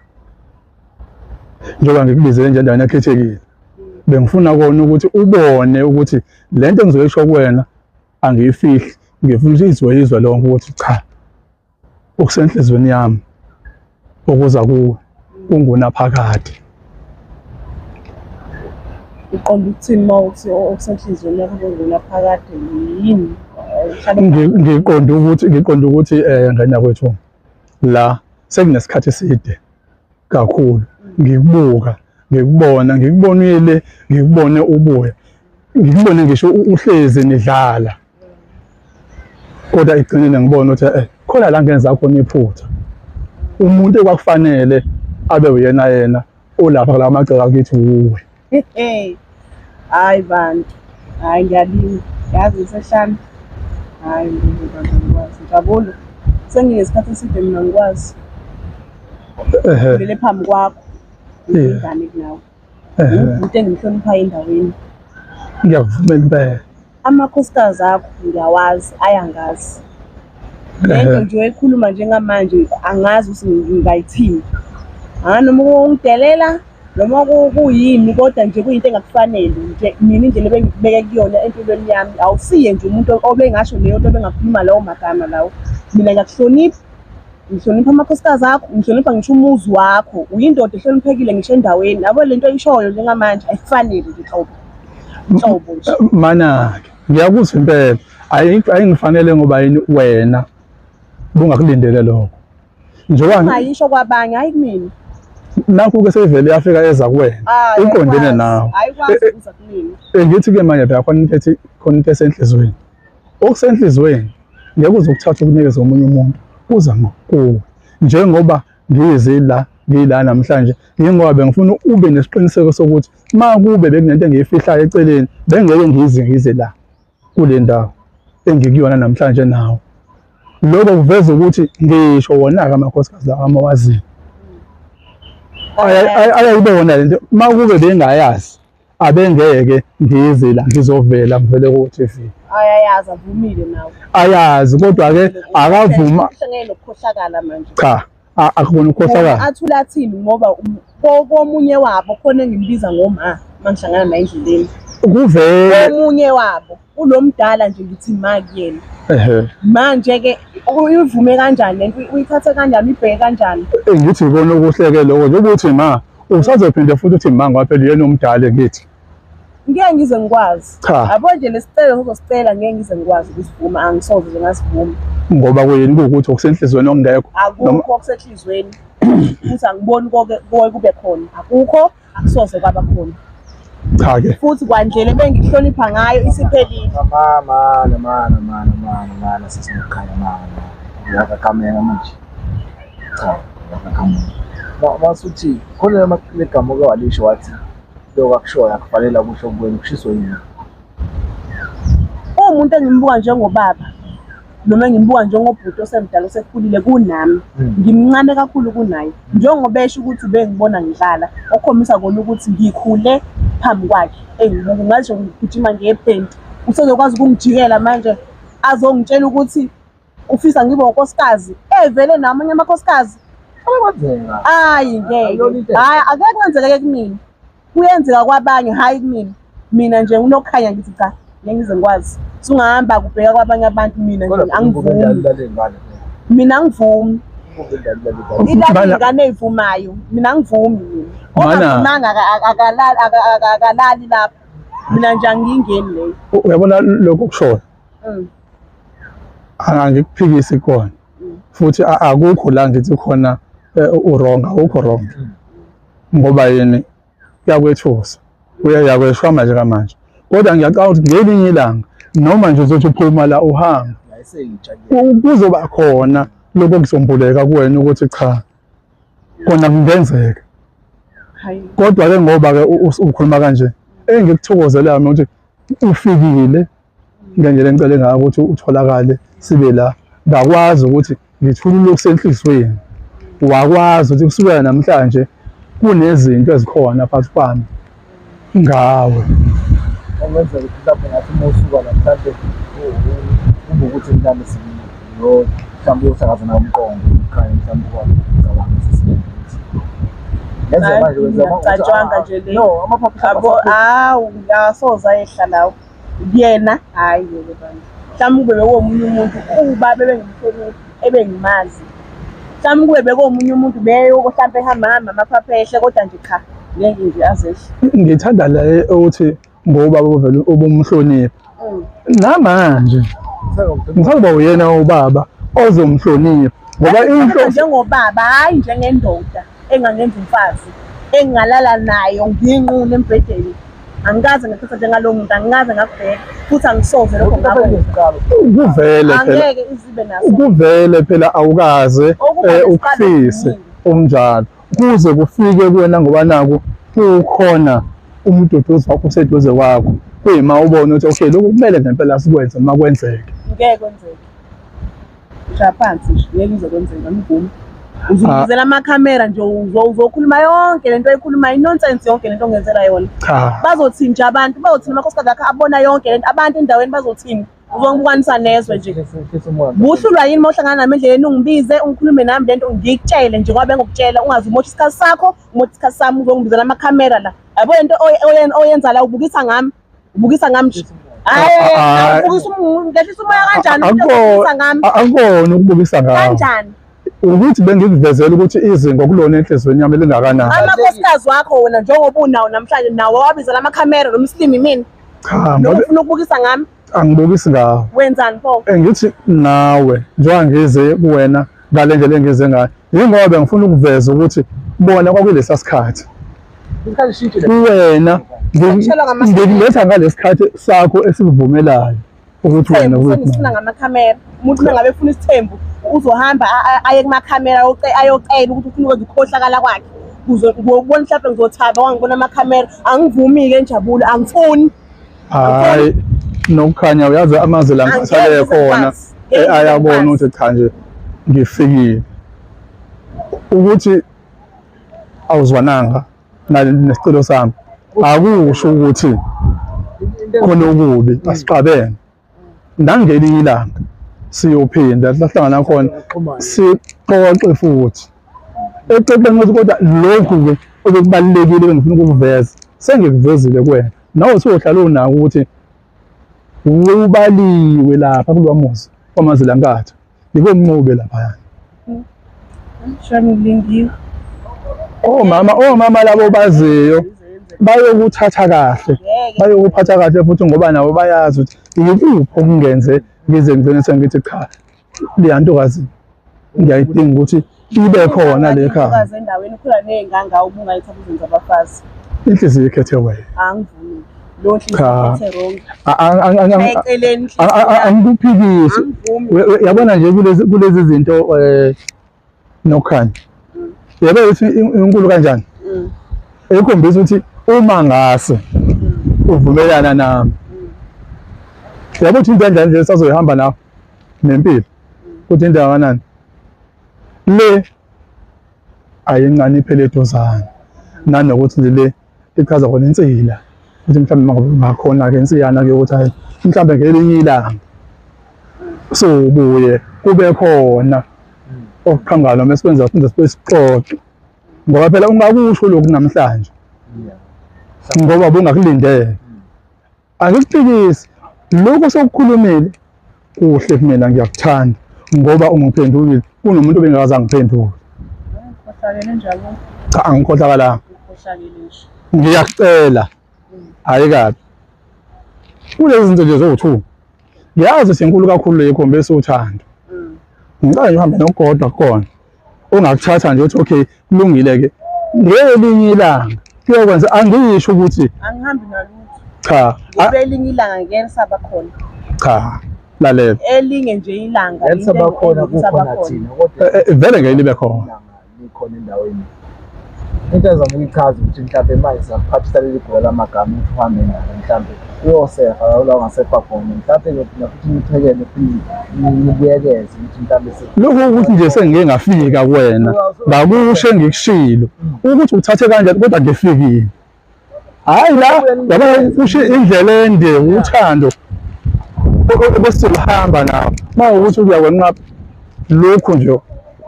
Njengoba ngikubizele nje endaweni ekhethekile, bengifuna kona ukuthi ubone ukuthi le nto engizoyisho kuwena angiyifihli, ngifuna ukuthi izwe izwe lonke ukuthi cha, okusenhlizweni yami okuza kuwe kungunaphakade. Uqonda ukuthini uma uthi okusenhlizweni yakho kungunaphakade? Yini? Ngiqonda ukuthi ngane yakwethu, la sekunesikhathi eside kakhulu ngikubuka, ngikubona, ngikubonile, ngikubone ubuya, ngikubone ngisho uhlezi nidlala, kodwa igcinile ngibona ukuthi khona la ngenza khona iphutha. Umuntu ekwakufanele abe uyena yena olapha kula magceke akithi wuwe. Hayi bantu, hayi ngiyalinga, yazi ngisehlane. Hayi ngeke ngikwazi, Njabulo, senginesikhathi eside mina ngikwazi. Ngilele phambi kwakho, ngingane kunawe. Umuntu engimhloniphayo endaweni. Ngiyakuvumela impela. Amakhosikazi akho ngiyawazi, ayangazi. Lento nje oyikhuluma njengamanje angazi ukuthi ngingayithini. Noma ungidelela noma kuyini, kodwa nje kuyinto engakufanele nje mina indlela ebengikubeke kuyona empilweni yami. Awusiye nje umuntu obengasho leyo nto, obengakhuluma lawo magama lawo. Mina ngiyakuhlonipha, ngihlonipha amakhosikazi akho, ngihlonipha ngisho umuzi wakho. Uyindoda ehloniphekile ngisho endaweni. Yabo lento oyishoyo njengamanje ayifanele nje nhlobo. Nhlobo nje. Mana-ke ngiyakuzwa impela, ayingifanele ngoba yini wena bungakulindele lokho. Njengoba ungayisho kwabanye, hayi kumina. Nakho-ke seyivele yafika eza kuwena, iqondene nawe. Ayikwazi ukuza kumina. Ngithi-ke manje phela khona into ethi khona into esenhlizweni. Okusenhlizweni ngeke uze ukuthathe ukunikeza omunye umuntu, kuza ngokuwe. Njengoba ngize la, ngila namhlanje, yingoba bengifuna ube nesiqiniseko sokuthi uma kube bekunento engiyifihlayo eceleni, bengeke ngize ngize la kule ndawo engikuyona namhlanje nawe. Lokho kuveza ukuthi ngisho wona-ke amakhosikazi lawa amawaziyo ayayibona lento, uma kube bengayazi abengeke ngize la ngizovela ngivele ku-TV. Ayayazi, avumile nawe. Ayazi, kodwa-ke akavuma. Uhlangene nokukhohlakala manje. Cha, akubona ukukhohlakala. Athula athini ngoba komunye wabo khona engimbiza ngoma mangihlangana naye endleleni. Kuvele komunye wabo kulomdala nje ngithi ma kuyena. Manje ke uyivume kanjani lento, uyithathe kanjani, uyibheke kanjani? Ngithi ikona okuhleke lokho nje ukuthi ma usazophinde futhi uthi ma ngoba phela uyena omdala ngithi. Ngeke ngize ngikwazi. Cha. Yabo nje lesicelo uzosicela ngeke ngize ngikwazi ukusivuma, angisoze nje ngasivuma. Ngoba kuyini kuwukuthi okusenhlizweni okungekho. Akukho okusenhlizweni. Futhi angiboni konke kube khona. Akukho, akusoze kwaba khona. Cha ke. Futhi kwandlela ebengikuhlonipha ngayo isiphelile. Mama, mana, mana, mana, mana, mana, sesinokukhanya mana. Uyakakamela manje. Cha, masuthi khona legama oke walisho wathi lokho akushoyo akufanele akusho kuwena, kushiswe yini? Uwumuntu engimbuka njengobaba noma engimbuka njengobhuti osemdala osekhulile kunami, ngimncane kakhulu kunaye. Njengoba esho ukuthi ubengibona ngidlala, okukhombisa kona ukuthi ngikhule phambi kwakhe engibuka ngathi ngigijima ngephenti. Usezokwazi ukungijikela manje azongitshela ukuthi ufisa ngibe unkosikazi evele namanye amakhosikazi. Hayi ngeke, hhayi akeke kwenzeke kumina, kuyenzeka kwabanye, hhayi kumina. Mina nje unokhanya ngithi cha, ngeke ngize ngikwazi. Sungahamba kubheka kwabanye abantu, mina nje angivumi. Mina angivumi. Ilapho ingane eyivumayo, mina angivumi mina. Ongavumanga akalali lapho. Mina nje angiyingeni leyo. Uyabona lokho okushoyo? Angikuphikisi khona. Futhi akukho la ngithi khona u-wrong, awukho wrong. Ngoba yini kuyakwethusa. Uyakweshwa manje kamanje. Kodwa ngiyacabanga ukuthi ngelinye ilanga noma nje uzothi uphuma la uhamba kuzoba khona lokho kuzombuleka kuwena ukuthi cha kona kungenzeka. Kodwa ke ngoba ke ukhuluma kanje engikuthokozelayo mina ukuthi ufikile ngendlela engicele ngayo ukuthi utholakale sibe la, ngakwazi ukuthi ngithulule okusenhliziyweni, wakwazi ukuthi kusukela namhlanje kunezinto ezikhona phakathi kwami ngawe. Okwenzeka ukuthi mhlawumbe ngathi uma usuka la mhlawumbe kube ukuthi mhlawumbe lo mhlawumbe uyohlakaza nawo umqondo ukhanye mhlawumbe ukwazi ukucabanga ukuthi ngenzeka manje wenza Ngiyacatshanga nje le. No, amaphaphu Abo hawu asoze ayehla lawo. Kuyena hayi ngeke bandla. Mhlawumbe kube bekuwomunye umuntu uba bebengimhlonipha ebengimazi. Mhlawumbe kube bekuwomunye umuntu beyo mhlawumbe ehamba hamba amaphaphu ehle kodwa nje cha ngeke nje azehle. Ngithanda la ukuthi ngoba uvele ubumhlonipha. Namanje ngisazoba uyena ubaba ozomhlonipha ngoba inhloso njengobaba hayi njengendoda engangenza umfazi engingalala nayo nginqune embhedeni. Angikaze ngithatha njengalowo muntu, angikaze ngakubheka futhi angisoze lokho ngakwenza. Kuvele phela, Angeke izibe naso. kuvele phela awukaze Okuba nesiqalo ukufise esiningi. umnjalo kuze kufike kuwena ngoba naku kukhona umduduzi wakho useduze kwakho, kuyima ubone ukuthi okay lokhu kumele ngempela sikwenze uma kwenzeke. Ngeke kwenzeke. Shaya phansi nje, ngeke ize kwenzeke angivumi. Uzongizela amakhamera nje uzokhuluma yonke lento oyikhulumayo, i-nonsense yonke lento ongenzela yona. Cha. Bazothini nje abantu, bazothini amakhosikazi akhe abona yonke lento, abantu endaweni bazothini? Uzongibukanisa nezwe nje. Buhlulwa yini uma uhlangana nami endleleni ungibize ungikhulume nami lento ngikutshele nje ngoba bengokutshela ungaze umoshe isikhathi sakho, umoshe isikhathi sami uzongibizela amakhamera la. Yabo lento oyenza la ubukisa ngami, ubukisa ngami nje. Hayi, ubukisa ngehlisa umoya kanjani umuntu obukisa ngami? Akukona ukubukisa ngawe. Kanjani? Ukuthi bengikuvezela ukuthi izinga kulona enhliziyweni yami lingakanani. Amakhosikazi wakho wena njengoba unawo namhlanje nawo wabizela amakhamera nomslimi mina. Cha, Noma ngoba ufuna ukubukisa ngami? Angibukisi ngawe. Wenzani pho? Ngithi nawe njengoba ngize kuwena ngale ndlela engize ngayo, yingoba bengifuna ukuveza ukuthi bona kwakulesa sikhathi. Kuwena ngikuletha ngalesikhathi sakho esikuvumelayo ukuthi wena Sengifuna ngamakhamera. Umuntu uma ngabe efuna isithembu uzohamba aye kumakhamera ayocela ukuthi ufuna ukwenza ukukhohlakala kwakhe. Ngizobona mhlawumbe ngizothaba wangibona amakhamera. Angivumi-ke injabulo, angifuni. Hayi nokukhanya uyazi amazwi la ngikhathale khona ayabona ukuthi cha nje ngifikile. Ukuthi awuzwananga nesicelo sami akusho ukuthi khona okubi, asixabene. Nangelinye ilanga siyophinda sihlangana khona sixoxe futhi. Exoxeni ukuthi kodwa lokhu-ke obekubalulekile bengifuna ukukuveza sengikuvezile kuwena. Nawe usuyohlala unako ukuthi ubaliwe lapha kulowa muzi kwaMazilankatha, yikomncube laphayana. Omama, omama labo baziyo bayokuthatha kahle, bayokuphatha kahle futhi ngoba nabo bayazi ukuthi yikuphi okungenze ngize ngigcine sengithi cha leya ntokazi ngiyayidinga ukuthi ibe khona le khaya. Intokazi endaweni ukhula nezingane ngawo ubungayithatha uzenze abafazi. Inhliziyo ikhethe wena. Angivumi. Lo nhliziyo ikhethe wrong. Angikuphikisi. Yabona nje kulezi zinto Nokukhanya. Yebo ukuthi inkulu kanjani? Ekhombisa ukuthi uma ngase uvumelana nami. Yabo ukuthi into enjani nje sazoyihamba nawe nempilo. Ukuthi into kanani? Le ayincane iphele eduzane. Nanokuthi le ichaza khona insila. Ukuthi mhlawumbe mangabe ungakhona ke insiyana ke ukuthi hayi mhlawumbe ngelinye ilanga sobuye kube khona okuqhamuka noma esikwenza siphinde sibe sixoxe ngoba phela ungakusho lokhu namhlanje ngoba bungakulindele angikuphikisi lokho sokukhulumile kuhle kumina ngiyakuthanda ngoba ungiphendulile kunomuntu obengakaze angiphendule Ukhohlakele njalo. Cha angikhohlakalanga. Ukhohlakele nje. Ngiyakucela. Hayi kabi. Kulezi zinto nje zowu-two. Ngiyazi sinkulu kakhulu le ikhombisa uthando. Ngicela nje uhambe nokukodwa kukona. Ongakuthatha nje uthi okay kulungile ke. Ngelinye ilanga kuyokwenza angisho ukuthi angihambi nalutho. Cha. Ngelinye ilanga ngeke lisaba khona. Cha. Lalela. Elinye nje ilanga Ngeke lisaba khona kukhona thina kodwa vele ngeke libe khona. Likhona endaweni. Into ezama ukuyichaza ukuthi mhlawumbe manje siyakuphathisa leli bhola lamagama ukuthi uhambe nalo mhlawumbe uyosefa la ungasefa khona mhlawumbe ngiyophinda futhi ngiphekele futhi nibuyekeze ukuthi mhlawumbe lokhu ukuthi nje sengike ngafika kuwena ngakusho engikushilo ukuthi uthathe kanjani kodwa ngifikile hhayi la yaba kusho indlela ende uthando besizohamba nawo uma ukuthi uyakwenqaba lokhu nje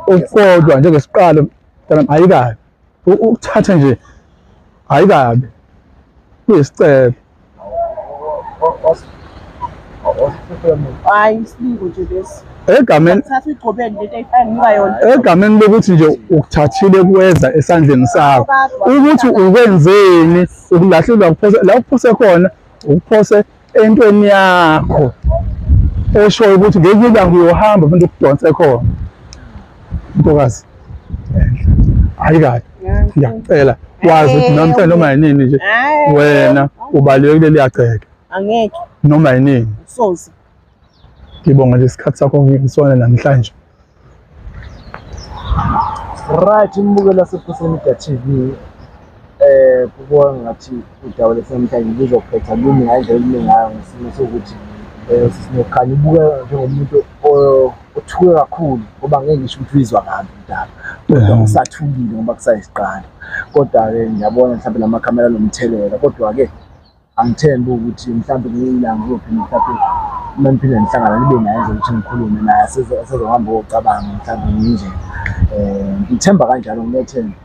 okukodwa njengesiqalo mntanami ayikabi ukuthatha nje ayikabi kuyisicelo Hayi isilingo nje lesi. Egameni Thatha uyigcobele lento ayifaka nginika yona. Egameni lokuthi nje ukuthathile kuweza esandleni sakho ukuthi ukwenzeni ukulahlelwa kuphose la uphose khona ukuphose entweni yakho eshoyo ukuthi ngelinye ilanga uyohamba futhi ukudonse khona ntokazi enhle hayi kabi ngiyakucela wazi ukuthi noma noma yinini nje wena ubalulekile liyagceke Angeke noma yinini soze. Ngibonga nje isikhathi sakho ngisona namhlanje. Right, umbukeli wasePhoseni Media TV kubona ngathi udaba lesinamhlanje luzophetha lumi ngendlela elimi ngayo ngesimo sokuthi sisinokukhanya ubuka njengomuntu othuke kakhulu ngoba ngeke ngisho ukuthi uyizwa kabi udaba kodwa usathukile ngoba kusayisiqalo kodwa-ke ngiyabona mhlawumbe lamakhamera nomthelela kodwa-ke angithembi ukuthi mhlawumbe ngelinye ilanga uzophinde mhlawumbe uma niphinde nihlangana nibe naye nje ukuthi ngikhulume naye asezohamba ocabanga mhlawumbe ngiyindlela um ngithemba kanjalo nginethemba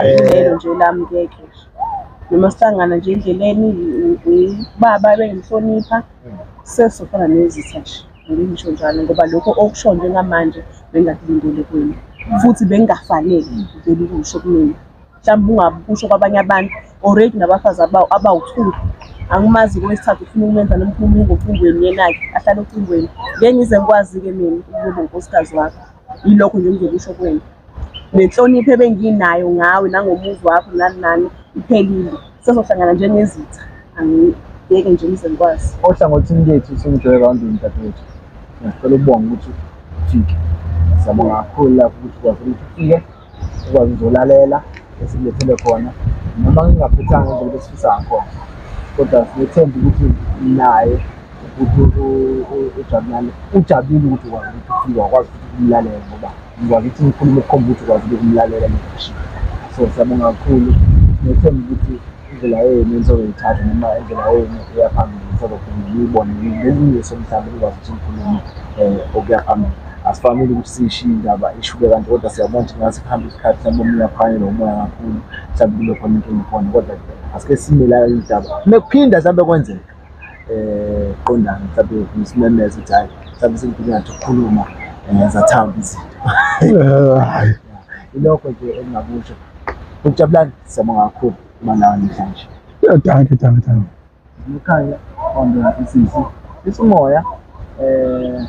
Lelo nje lami ngeke nje. Noma sihlangana nje endleleni ubaba bengihlonipha sesofana nezitha nje. Ngisho njalo ngoba lokho okusho njengamanje bengingakulindele kuwena futhi bengingafanele vele ukusho kumina. Mhlawumbe ungakusho kwabanye abantu already nabafazi abawu-two angimazi kowesithathu ufuna ukumenza noma ufuna ocingweni yena-ke ahlale ocingweni. Ngeke ngize ngikwazi-ke mina ukuba unkosikazi wakho. Yilokho nje engizokusho kuwena. Nenhlonipho ebenginayo ngawe nangomuzi wakho nani nani iphelile. Sesohlangana njengezitha. Angeke nje ngize ngikwazi. Ohlangothini lethu sengijoye roundini dadewethu. Ngiyacela ukubonga ukuthi ufike. Siyabonga kakhulu lapho ukuthi ukwazi ukuthi ufike, ukwazi uzolalela esikulethele khona noma ngingaphethanga ngendlela ebesifisa ngakhona kodwa sinethemba ukuthi naye ukuthi ujabulane ujabulile ukuthi ukwazi ukuthi ufike wakwazi ukuthi umlalele ngoba ngikwazi ukuthi ngikhulume ukukhomba ukuthi ukwazi ukumlalela nokushilo so siyabonga kakhulu ngethemba ukuthi indlela yenu enizoyithatha noma indlela yenu eya phambili nisazophinde niyibone ngelinye iso mhlawumbe nikwazi ukuthi nikhulume um okuya phambili asifanele ukuthi siyishiye indaba ishube kanti kodwa siyabona ukuthi ngathi kuhamba isikhathi mhlawumbe omunye aphakanyelwe umoya kakhulu mhlawumbe kube khona inkinga khona kodwa asike sime la indaba mekuphinda mhlawumbe kwenzeka um qondana mhlawumbe nisimemeze ukuthi hhayi mhlawumbe sengiphinde ngathi ukukhuluma um zathamba izinto ilokho nje engingakusho ukujabulani siyabonga kakhulu uma nawe namhlanje Dankie, dankie, dankie. Ekhaya wambeka isisi isimoya eh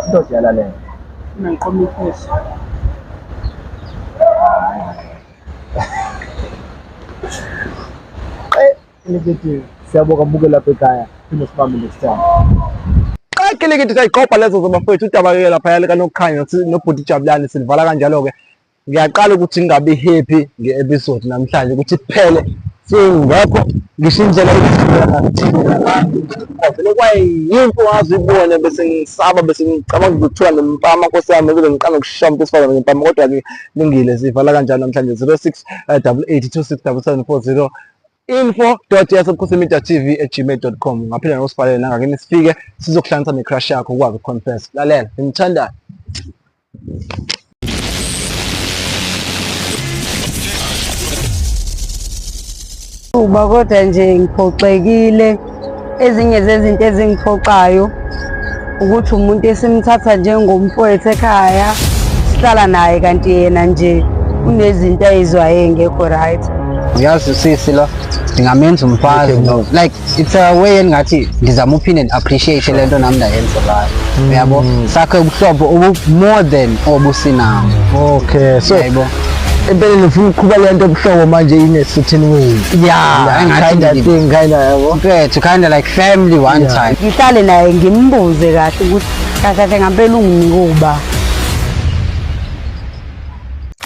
indoda yalalela. Nangiqoma ikhehla. Eh, siyabonga buke lapha ekhaya. Phinde sibambe next time. Qekilikiti sayiqopha lezo zabafowethu udaba-ke laphaya likaNokukhanya nobhuti Jabulani silivala kanjalo-ke. Ngiyaqala ukuthi ngingabi happy nge-episode namhlanje ukuthi kuphele singekho ngisho indlela vele kwayinto ongazuyibone bese ngisaba bese ngicabanga ukuthiwa nempama nkosi yami bese ngiqala ukushaya umuntu wesifazane ngempama kodwa-ke lungile sivala kanjalo namhlanje 06 88 26 77 40 info.yasebukhosini.tv@gmail.com ungaphinde nosibhalele nangakini sifike sizokuhlanganisa ne-crush yakho ukwazi ukuconfess lalela ngimthandayo. Uba kodwa nje ngiphoxekile ezinye zezinto ezingiphoxayo ukuthi umuntu esimthatha njengomfowethu ekhaya sihlala naye kanti yena nje unezinto ayizwayo engekho right. Uyazi usisi lo ndingamenza umfazi lo like it's a way engathi ndizama uphinde ndi-appreciate le nto nam ndayenzelayo uyabo sakhe ubuhlobo obu more than obusinabo. Okay, so Yebo. Empeleni ufuna ukuqhuba le nto obuhlobo manje in a certain way. Yeah, engathi kind of thing, kind of yabo. Mfethu, kind of like family one time. Ngihlale naye ngimbuze kahle ukuthi kahle kahle ngampela unginike uba.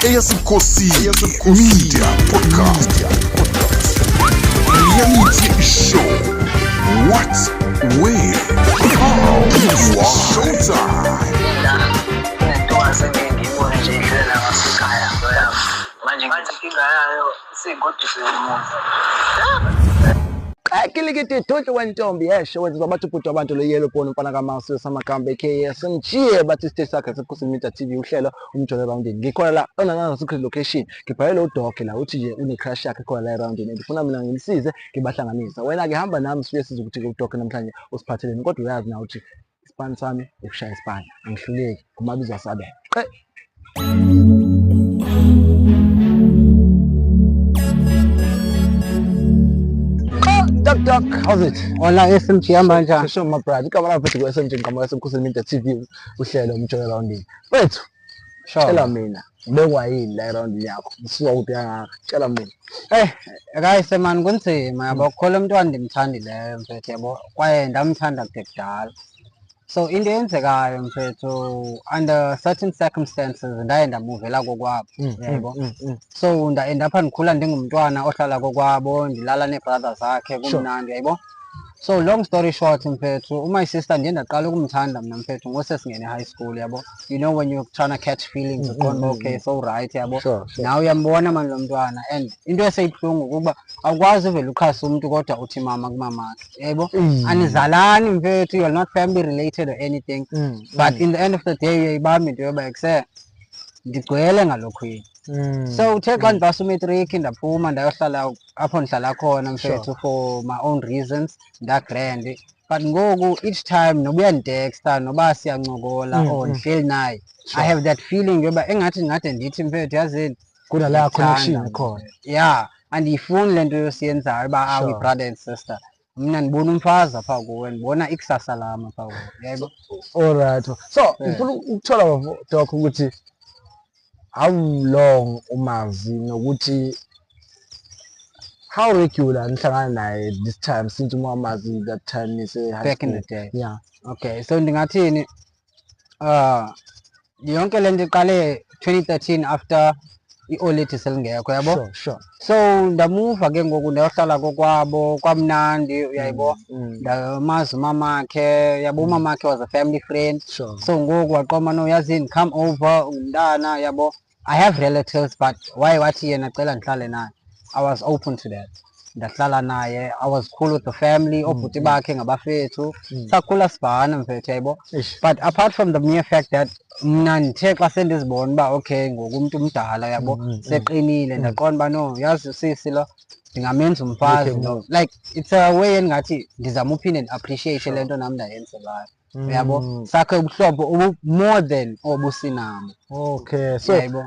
Eyasebukhosini Media Podcast. Reality Show. What, where, how, why. Showtime. La kunentokazi engike ngiyibone nje idlula la ngasekhaya yami. Manje ngathi inkinga yayo isiyigoduse yomuzi. Qekilikiti thuthu wentombi yesho wenza bathi ubhuti wabantu lo yellow bone umfana kaMasu samakambe KSMG bathi isiteshi sakhe sebukhosini Media TV uhlelo umjolo roundini ngikhona la on another secret location ngibhalele uDoc la uthi nje une crush yakhe khona la eroundini and ufuna mina ngimsize ngibahlanganisa wena ke hamba nami sibuye size ukuthi uDoc namhlanje usiphatheleni kodwa uyazi na uthi isipani sami ukushaya isipani angihluleki kumabizo asabela qe. Doc Doc, how's it? Hola SMG, hamba kanjani? Sure my brother. Igama lakho futhi ku-SMG ngiqhamuka esebukhosini Media TV uhlelo umjolo roundini. Mfethu, Sure. tshela mina ubekwa yini la eroundini yakho? Usuka kuphi kangaka? Tshela mina. Eh, guys man kunzima yabo kukho umntwana ndimthandileyo mfethu yabo kwaye ndamthanda kude kudala. So into eyenzekayo mfethu under certain circumstances ndaye ndamuvela kokwabo yabo. So ndaend apha ndikhula ndingumntwana ohlala kokwabo ndilala nee-brother zakhe kumnandi yabo. So long story short mfethu my sister ndiye ndaqala ukumthanda mna mfethu ngosesingene high school yabo. You know when you're trying to catch feelings uqonda okay so right yabo. Sure, sure. Nawe uyambona mani lo mntwana and into eseyibuhlungu ukuba awukwazi uvele uchase umntu kodwa uthi mama kumamakhe yabo. Anizalani mfethu, you're not family related or anything but in the end of the day uyayibamba into yoba ekuse ndigcwele ngalokhwini. So uthe xa ndipasa umatric ndaphuma ndayohlala apho ndihlala khona mfethu for my own reasons ndagrand but ngoku each time noba uyanditexta noba siyancokola or ndihleli naye I have that feeling yoba engathi ndingade ndithi mfethu yazini Kunaleya connection ndiyakthanda. khona. Yeah, andiyifuni le nto yosiyenzayo uba ah, we brother and sister. Mna ndibona umfazi apha kuwe, ndibona ikusasa lam apha kuwe yaybo. Alright. So ngifuna ukuthola bafo Doc ukuthi how long umazi nokuthi how regular nihlangana naye this time since umamazi that time nise high Back in school. the day. Yeah. Okay, so ndingathini yonke le nto iqale 2013 after i-oledi selingekho yabo. Sure, sure. So ndamuva ke ngoku ndayohlala kokwabo kwamnandi uyayibo. Ndamazi umamakhe yabo, umamakhe was a family friend. Sure. So ngoku waqoma no yazini come over ungumntana yabo. I have relatives but waye wathi yena cela ndihlale naye. I was open to that. Ndahlala naye, I was cool with the family, oobhuti bakhe ngabafethu. Sakhula sibhana mfethu yabo. Eish. But apart from the mere fact that mna ndithe xa sendizibona uba okay ngoku umntu umdala yabo seqinile ndaqonda uba no yazi usisi lo ndingamenza umfazi lo. Like it's a way engathi ndizama uphinde ndi-appreciate le nto nam ndayenzelayo yabo. Sakhe ubuhlobo obu more than obusinabo. Okay, so Yaybo.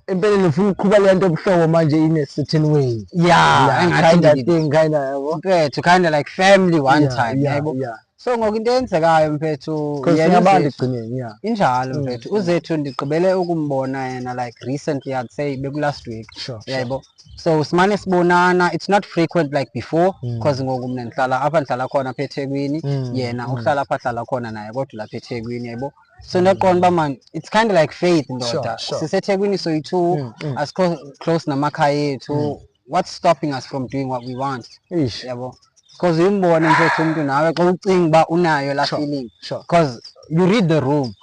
empeleni ufuna ukuqhuba le nto obuhlobo manje in a certain way. Yeah, engathi kind of thing, kind of yabo. Mfethu, kind of like family one Yeah, time yeah, yaybo. yeah. So ngoku into eyenzekayo mfethu, Because yena singabantu uZethu ekugcineni, yeah. injalo mfethu. UZethu ndigqibele ukumbona yena like recently, I'd say beku-last week. Yebo, so simane sibonana, it's not frequent like before because ngoku mna ndihlala apha, ndihlala khona apha eThekwini, yena uhlala apha ahlala khona naye kodwa lapha eThekwini, yebo. So ndaqonda uba man, it's kind of like faith ndoda, siseThekwini soyi-two, asikho close namakhaya ethu, what's stopping us from doing what we want? Ish. Yabo, because uyimbone mfethu umntu nawe xa ucinga uba unayo laa feeling, because you read the room.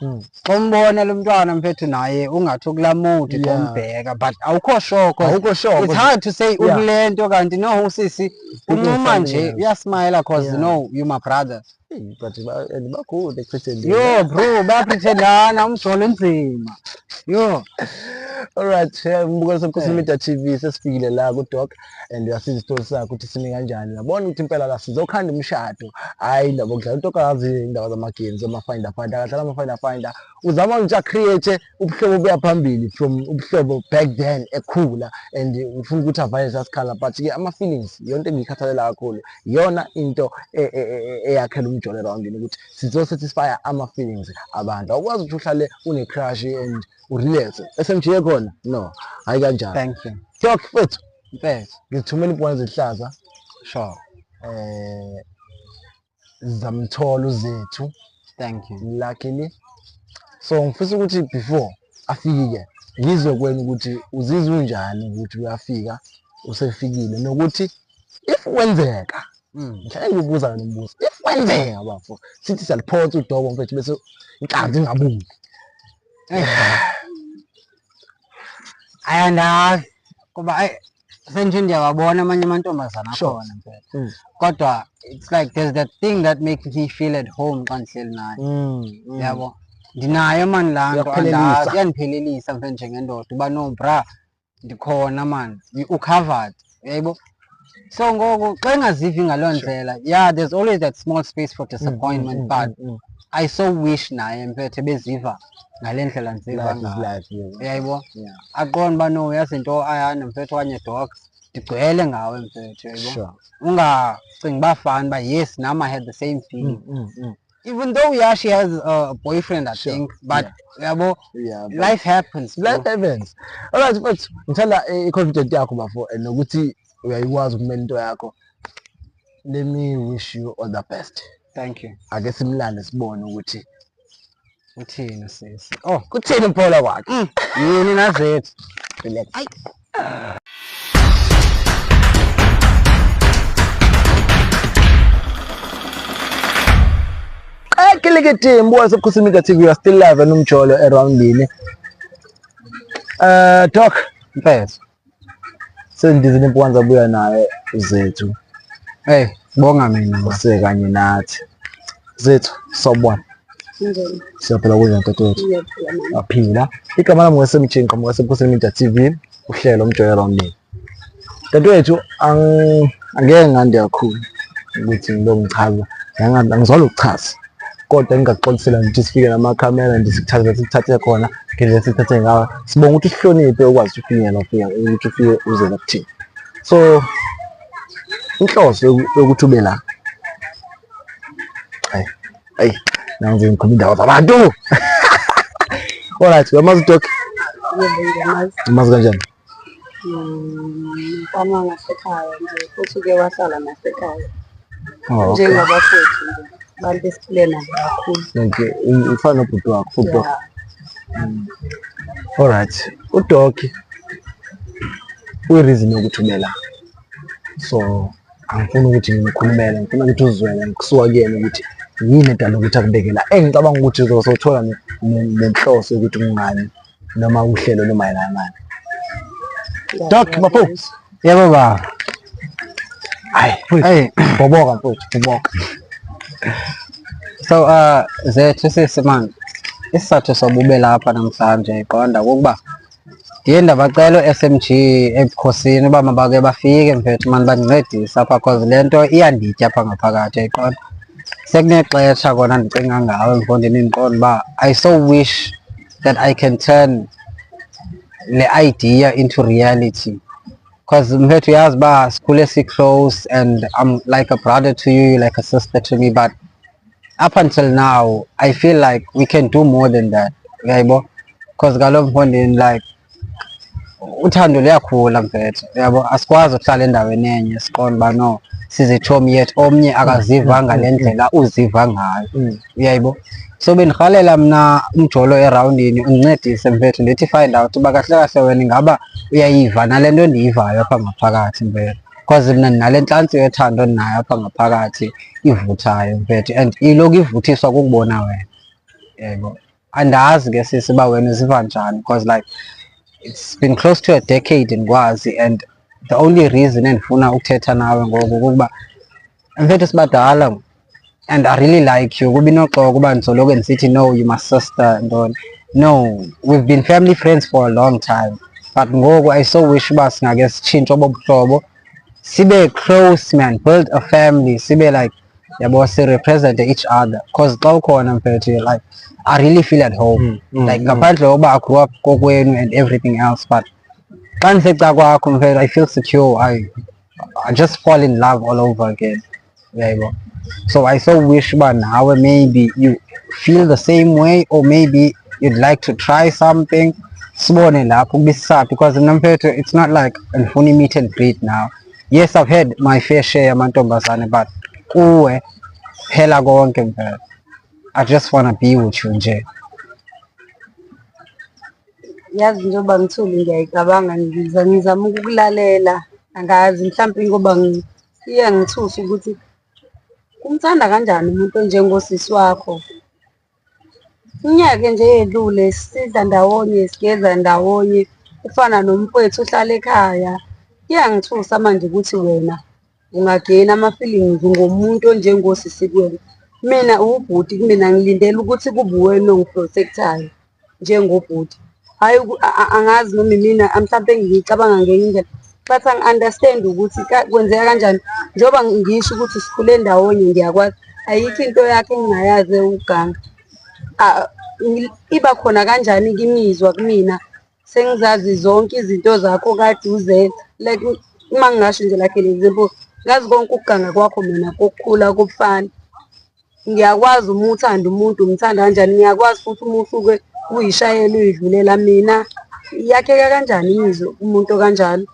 Xa umbona lo mntwana mfethu naye ungathi ukulaa mood xa umbheka, but awukho sure 'cause Awukho sure, it's 'cause hard to say ukule nto kanti no usisi uncuma something nje else. uyasmayila cause no, you my brother. Hey, but and bakhulu ekupretendeni. Yo bro, bayapretendana, umjolo nzima yo. Alright, mbukelo seBukhosini Media TV, sesifikile la ku-Doc and uyasiza isitori sakhe ukuthi sime kanjani. Uyabona ukuthi impela la sizokhanda umshado. Hhayi indaba okudlala uDoc akazi indaba zama-games, ama-finder finder, akadlala ama-finder finder. Uzama nje create ubuhlobo buya phambili from ubuhlobo back then ekhula and ufuna ukuthi avale sasikhala, but ke ama-feelings iyonto engiyikhathalela kakhulu. Iyona into eyakhela umjolo erawundini ukuthi sizo-satisfy ama-feelings abantu. Awukwazi ukuthi uhlale une-crush and urelax. SMG khona? No, hayi kanjalo. Thank you. Doc mfethu, mfethu. Ngithumela impukane ezihlaza. Zamthola uZethu. Thank you. Luckily. So ngifisa ukuthi before afike ngizwe kwena ukuthi uzizwa unjani ukuthi uyafika, usefikile, nokuthi if kwenzeka ngihlale ngikubuza lo mbuzo, if kwenzeka bafo sithi siyaliphonsa udobo mfethu bese inhlanzi ingabuyi. Ayandazi kuba ayi senje ndiyawabona amanye amantombazana akhona mfethu, kodwa it's like there's that thing that makes me feel at home xa ndihleli naye. Yabo, ndinayo mani laa nto. Iyakuphelelisa. Andazi, iyandiphelelisa mfethu njengendoda uba no bra ndikhona man, u-covered, uyayibo. So ngoku xa engazivi ngaloo ndlela, yeah, there's always that small space for disappointment, but I so wish naye mfethu ebeziva ngale ndlela ndiziva Life is ngayo. life, yeah. Uyayibo, aqonde uba no uyazi into ayana mfethu okanye dog ndigcwele ngawe mfethu, uyayibo. Ungacingi uba fani uba yes nam I had the same feeling, even though yeah she has a boyfriend, I think, but yabo, Yeah, but life happens bro. Life happens. Alright mfethu, ngithanda i-confidence yakho bafo and nokuthi uyayikwazi ukumela into yakho. Let me wish you all the best. Thank you. Ake simlande sibone ukuthi uthini sisi. Oh, kuthini mphola kwakhe. Yini naZethu. Relax. Kilikiti mbuka seBukhosini Media TV, we are still live nomjolo eroundini. Doc mfethu. Sendizile impukane zabuya naye uZethu. Hey, bonga mina. Usekanye nathi. Zethu, sawubona. Kunjani? Siyaphila, kunjani dadewethu? Ngiyaphila mama. Aphila. Igama lami nguSMG, ngiqhamuka seBukhosini Media TV, uhlelo umjolo eroundini. Dadewethu, angeke ngande kakhulu ukuthi ngibe ngichaza. Angizwala ukuchaza. Kodwa ngingakuxolisela nje sifike namakhamera nje sikuthathe sikuthathe khona ngendlela sikuthathe ngayo. Sibonga ukuthi usihloniphe ukwazi ukufinyelela ufika ukuthi ufike uze la kuthina. So inhloso yokuthi ube la. Hayi, hayi, nangize ngikhuluma indaba zabantu. Alright, uyamazi uDoc? Yebo, ngiyamazi. Umazi kanjani? Umfana wasekhaya nje futhi-ke wahlala nasekhaya. Oh, okay. Njengabafowethu nje, abantu esiphile nabo kakhulu. Okay, ufana nobhuti wakho, futhi Doc. Yeah. Alright, uDoc uyi-reason yokuthi ube la. So angifuni ukuthi ngimkhulumele, ngifuna ukuthi uzwele ngikusuka kuyena ukuthi yini edala ukuthi akubeke la. Engicabanga ukuthi uzosothola nenhloso yokuthi kungani noma uhlelo lumayelana nani. Doc, bafo. Yebo baba. Hayi, Hey, bhoboka mfowethu, bhoboka. So Zethu sisi man, isizathu sobube lapha namhlanje iqonda ukuba ndiye ndabacela u-SMG ebukhosini uba mabake bafike mfethu mani bandincedise apha cause le nto iyanditya apha ngaphakathi, uyayiqonda. Sekunexesha kona ndicinga ngawe mfondini, ndiqonda uba I so wish that I can turn le idea into reality. Because mfethu uyazi uba sikhule si-close and I'm like a brother to you, you're like a sister to me, but Up until now I feel like we can do more than that, uyayibo, because kaloku mfondini, like, uthando luyakhula mfethu, uyabo, asikwazi ukuhlala endaweni enye siqonde uba no, sizitshomi, yet omnye akaziva ngale ndlela uziva ngayo, uyayibo. So bendirhalela mna umjolo erawundini undincedise mfethu, ndithi find out uba kahle kahle wena ingaba uyayiva nale nto endiyivayo apha ngaphakathi mfethu, because mna ndinale ntlantsi yothando endinayo apha ngaphakathi ivuthayo mfethu, and iloku ivuthiswa kukubona wena, yebo. Andazi ke sisi uba wena uziva njani, because like it's been close to a decade ndikwazi, and the only reason endifuna ukuthetha nawe ngoku kukuba mfethu sibadala and I really like you. Kuba inoxoka uba ndisoloko ndisithi no, you my sister, ntoni. No, we've been family friends for a long time, but ngoku I so wish uba singake sitshintshe obo buhlobo, sibe close man, build a family, sibe like, yabo, si-represent each other, because xa ukhona mfethu, like I really feel at home, like ngaphandle kokuba I grew up kokwenu and everything else, but xa ndiseca kwakho mfethu, I feel secure. I just fall in love all over again, uyayibona. So I so wish uba nawe maybe you feel the same way, or maybe you'd like to try something, sibone lapho kubisaphi, because mna mfethu it's not like ndifuna i-meet and greet now. Yes, I've had my fair share yamantombazane, but kuwe phela konke mfethu. I just wanna be with you nje. Yazi, njengoba ngithule ngiyayicabanga, ngizama ukukulalela. Angazi, mhlampe ngoba iyangithusa ukuthi umthanda kanjani umuntu onjengosisi wakho. Iminyaka nje eyedlule sidla ndawonye, sigeza ndawonye, ufana nomfowethu ohlala ekhaya. Iyangithusa manje ukuthi wena ungagena ama-feelings ngomuntu onjengosisi kuwena. Mina ubhuti kumina, ngilindele ukuthi kube uwena ongi-protect-ayo njengobhuti. Hhayi, angazi noma imina mhlampe ngicabanga ngenye indlela, but angi-understand ukuthi kwenzeka kanjani. Njengoba ngisho ukuthi sikhule ndawonye, ngiyakwazi, ayikho into yakhe engingayazi ewuganga. Iba khona kanjani-ke imizwa kumina sengizazi zonke izinto zakho kade uzenza? Like uma ngingasho nje, like an example, ngazi konke ukuganga kwakho mina kokukhula kobufana. Ngiyakwazi uma uthanda umuntu umthanda kanjani, ngiyakwazi futhi uma usuke uyishayela uyidlulela mina. Iyakheka kanjani imizwa kumuntu okanjalo?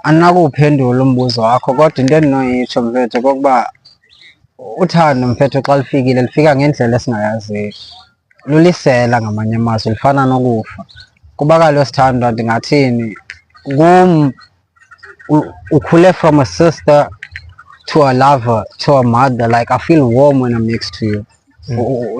Andinakuwuphendula umbuzo wakho, kodwa into endinoyitsho mfethu kokuba uthando mfethu xa lifikile lifika ngendlela esingayaziyo. Lulisela ngamanye amazwi, lifana nokufa. Kuba kaloku sithandwa, ndingathini, kum ukhule from a sister to a lover to a mother. Like I feel warm when I'm next to you.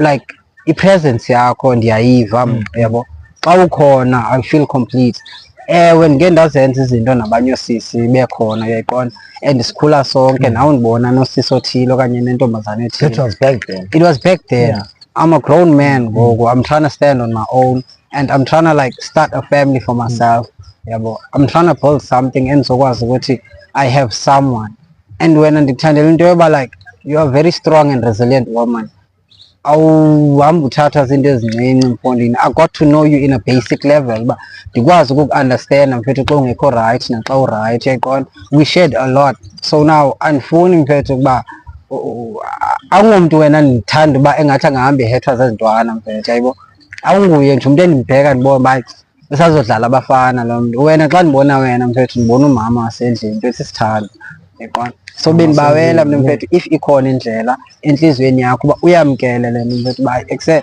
Like i-presence yakho ndiyayiva, yabo, xa ukhona I feel complete. Ewe, ndike ndazenza izinto nabanye oosisi bekhona, uyayiqonda, and sikhula sonke nawe ndibona nosisi othile okanye nentombazane ethile. That was back then. It was back then. I'm a grown man ngoku. I'm trying to stand on my own and I'm trying to like start a family for myself, yabo. I'm trying to build something endizokwazi ukuthi I have someone, and wena ndikuthandela into yoba like you are very strong and resilient woman, awuhambi uthathwa zinto ezincinci mfondini. I got to know you in a basic level uba ndikwazi ukuku-understanda mfethu xa ungekho right naxa u-right, uyayiqonda. We shared a lot, so now andifuni mfethu ukuba awungomntu wena ndithanda uba engathi angahamba ehethwa zezintwana mfethu, yayibo. Awunguye nje umntu endimbheka ndibona uba usazodlala abafana lo mntu. Wena xa ndibona wena mfethu, ndibona umama wasendlini mfethu, isithando, uyaqonda. So bendibawela mna mfethu, if ikhona indlela entliziyweni yakho uba uyamkele le nto mfethu, uba ekuse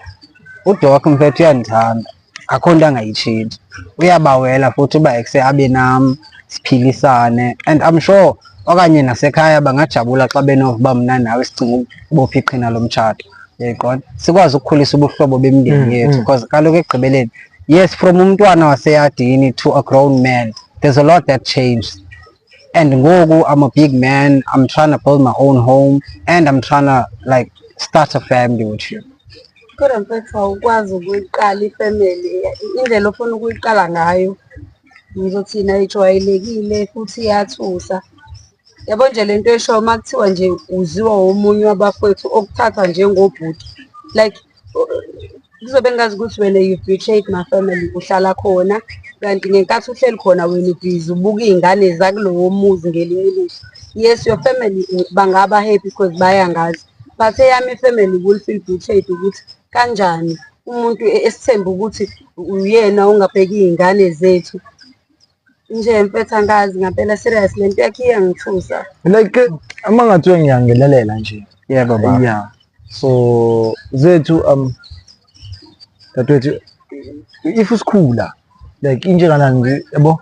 uDoc mfethu uyandithanda, akho nto angayitshintshi, uyabawela futhi uba ekuse abe nam siphilisane, and I'm sure okanye nasekhaya bangajabula xa benova uba mna nawe sicinga ukubopha iqhina lomtshato, uyayiqonda, sikwazi ukukhulisa ubuhlobo bemindeni yethu, because kaloku ekugqibeleni, yes, from umntwana waseyadini to a grown man, there's a lot that changed, and ngoku I'm a big man. I'm trying to build my own home and I'm trying to like start a family with you. Kodwa mfethu, awukwazi ukuyiqala ifamily indlela ofuna ukuyiqala ngayo. Ngizothina ayijwayelekile futhi iyathusa. Yabo nje lento eshoyo uma kuthiwa nje uziwa omunye wabafowethu okuthathwa njengobhuti. Like kuzobe ngazi ukuthi wena you've betrayed my family, uhlala khona. Kanti ngenkathi uhleli khona wena ubhizi ubuka iy'ngane zakulowo muzi ngelinye ilihlo. Yes, your family bangaba happy because bayangazi, but eyami i-family will feel betrayed ukuthi kanjani umuntu esithemba ukuthi uyena ongabheki iy'ngane zethu. Nje mfethu angazi ngampela, serious, le nto yakhe iyangithusa. Like, uma ngathiwa ngiyangenelela nje. Yebo baba. Yeah, so Zethu, dadewethu, if usikhula like injenganani nje, yabo,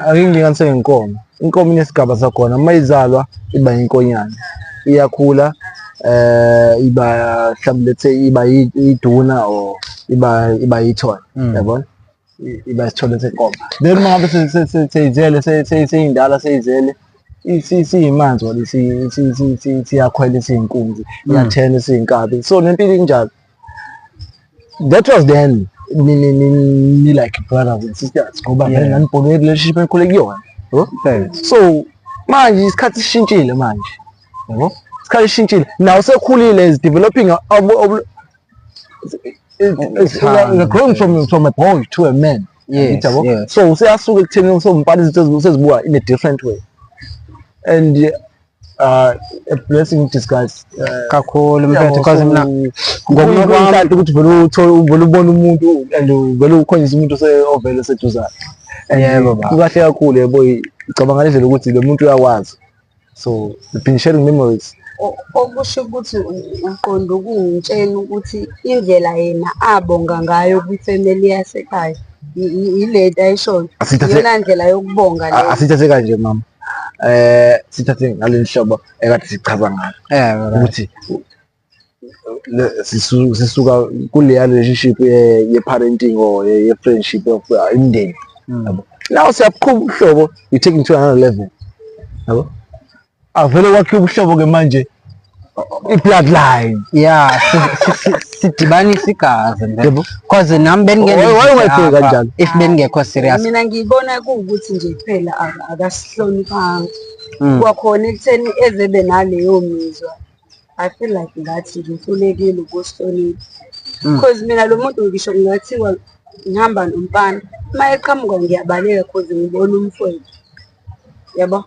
ake ngilinganise ngenkomo. Inkomo inesigaba sakhona, uma izalwa iba inkonyane, iyakhula, iba mhlawumbe, let's say, iba iduna or iba yithole, yabona, iba isithole senkomo. Then uma ngabe seyizele, seyindala, seyizele, isiyimanzi wala, siyakhwela, isiyinkunzi, iyathena, isiyinkabi. So nempilo injalo. That was then ni like brothers and sisters, ngoba vele nanibhonge relationship enikhule kuyona, yabo. So manje isikhathi sishintshile manje, yabo, isikhathi sishintshile. Now usekhulile, is developing is growing from a boy to a man. Yabo? So useyasuka ekutheni usewumfana, izinto usezibuka in a different way, and a blessing in disguise. Kakhulu mfethu, because mina ngokunhlanhla ukuthi vele uthole, vele ubone umuntu and vele ukhonyise umuntu ovele seduzane. And Yebo, baba. kukahle kakhulu, yebo, icabanga ngendlela ukuthi lo muntu uyakwazi, so we've been sharing memories. Okusho ukuthi uqonda ukungitshela ukuthi indlela yena abonga ngayo kwifamily yasekhaya yilento ayishoyo, iyona ndlela yokubonga leyo? Asithathe kanje, mama, sithathe ngaleli hlobo ekade sichaza ngalo ukuthi sisuka kuleya relationship ye-parenting or ye-friendship of imindeni, yabo. Now siyaqhuba ubuhlobo, you take it to another level, yabo. Avele kwakhiwa ubuhlobo-ke manje, i-bloodline. Yeah, sidibanisa igazi. Yebo. Because nami Why ungayibheki kanjalo? if bengekho serious. Mina ngiyibona kuwukuthi nje kuphela akasihloniphanga kwakhona ekutheni ezebe naleyo mizwa. I feel like ngathi ngihlulekile ukusihlonipha, because mina lo muntu, ngisho kungathiwa ngihamba nomfana, uma eqhamuka ngiyabaleka, cause ngibona umfowethu, yabo.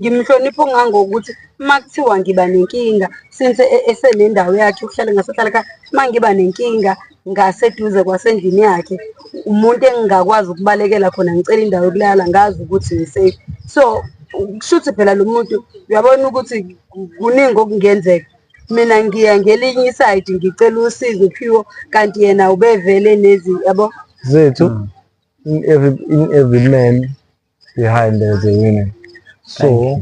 Ngimhlonipha okungangokuthi uma kuthiwa ngiba nenkinga, since esenendawo yakhe yokuhlala ngasehlala ekhaya, uma ngiba nenkinga ngaseduze kwasendlini yakhe, umuntu engingakwazi ukubalekela khona ngicela indawo yokulala, ngazi ukuthi ngi-safe. So kushuthi phela lo muntu uyabona ukuthi kuningi okungenzeka. Mina ngiya ngelinye i-side ngicela usizo Phiwo, kanti yena ubevele nezi, yabo. Zethu, in every man behind there's a woman. So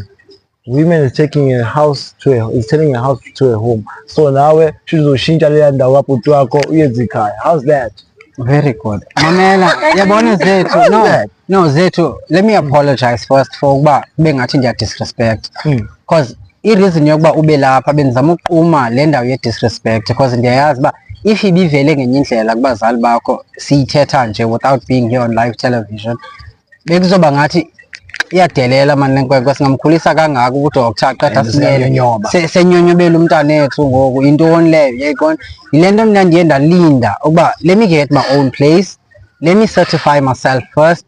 women is taking a house to a is turning a house to a home. So nawe uzoshintsha leya ndawo kabhuti wakho uyenze ikhaya. How's that? Very good. Mamela, yabona Zethu, How's no, that? No Zethu, let me apologize first for ukuba kube ngathi ndiya disrespect. Because i-reason yokuba ube lapha, bendizama ukuquma le ndawo ye-disrespect, because ndiyayazi uba if ibivele ngenye indlela kubazali bakho, siyithetha nje without being here on live television, bekuzoba ngathi iyadelela mani le nkwenkwe, singamkhulisa kangaka udoctor, aqeda And simele siyanyonyoba. Senyonyobela umntanethu ngoku, yintoni leyo, uyayibona? Yile nto mna ndiye ndalinda ukuba let me get my own place, let me certify myself first,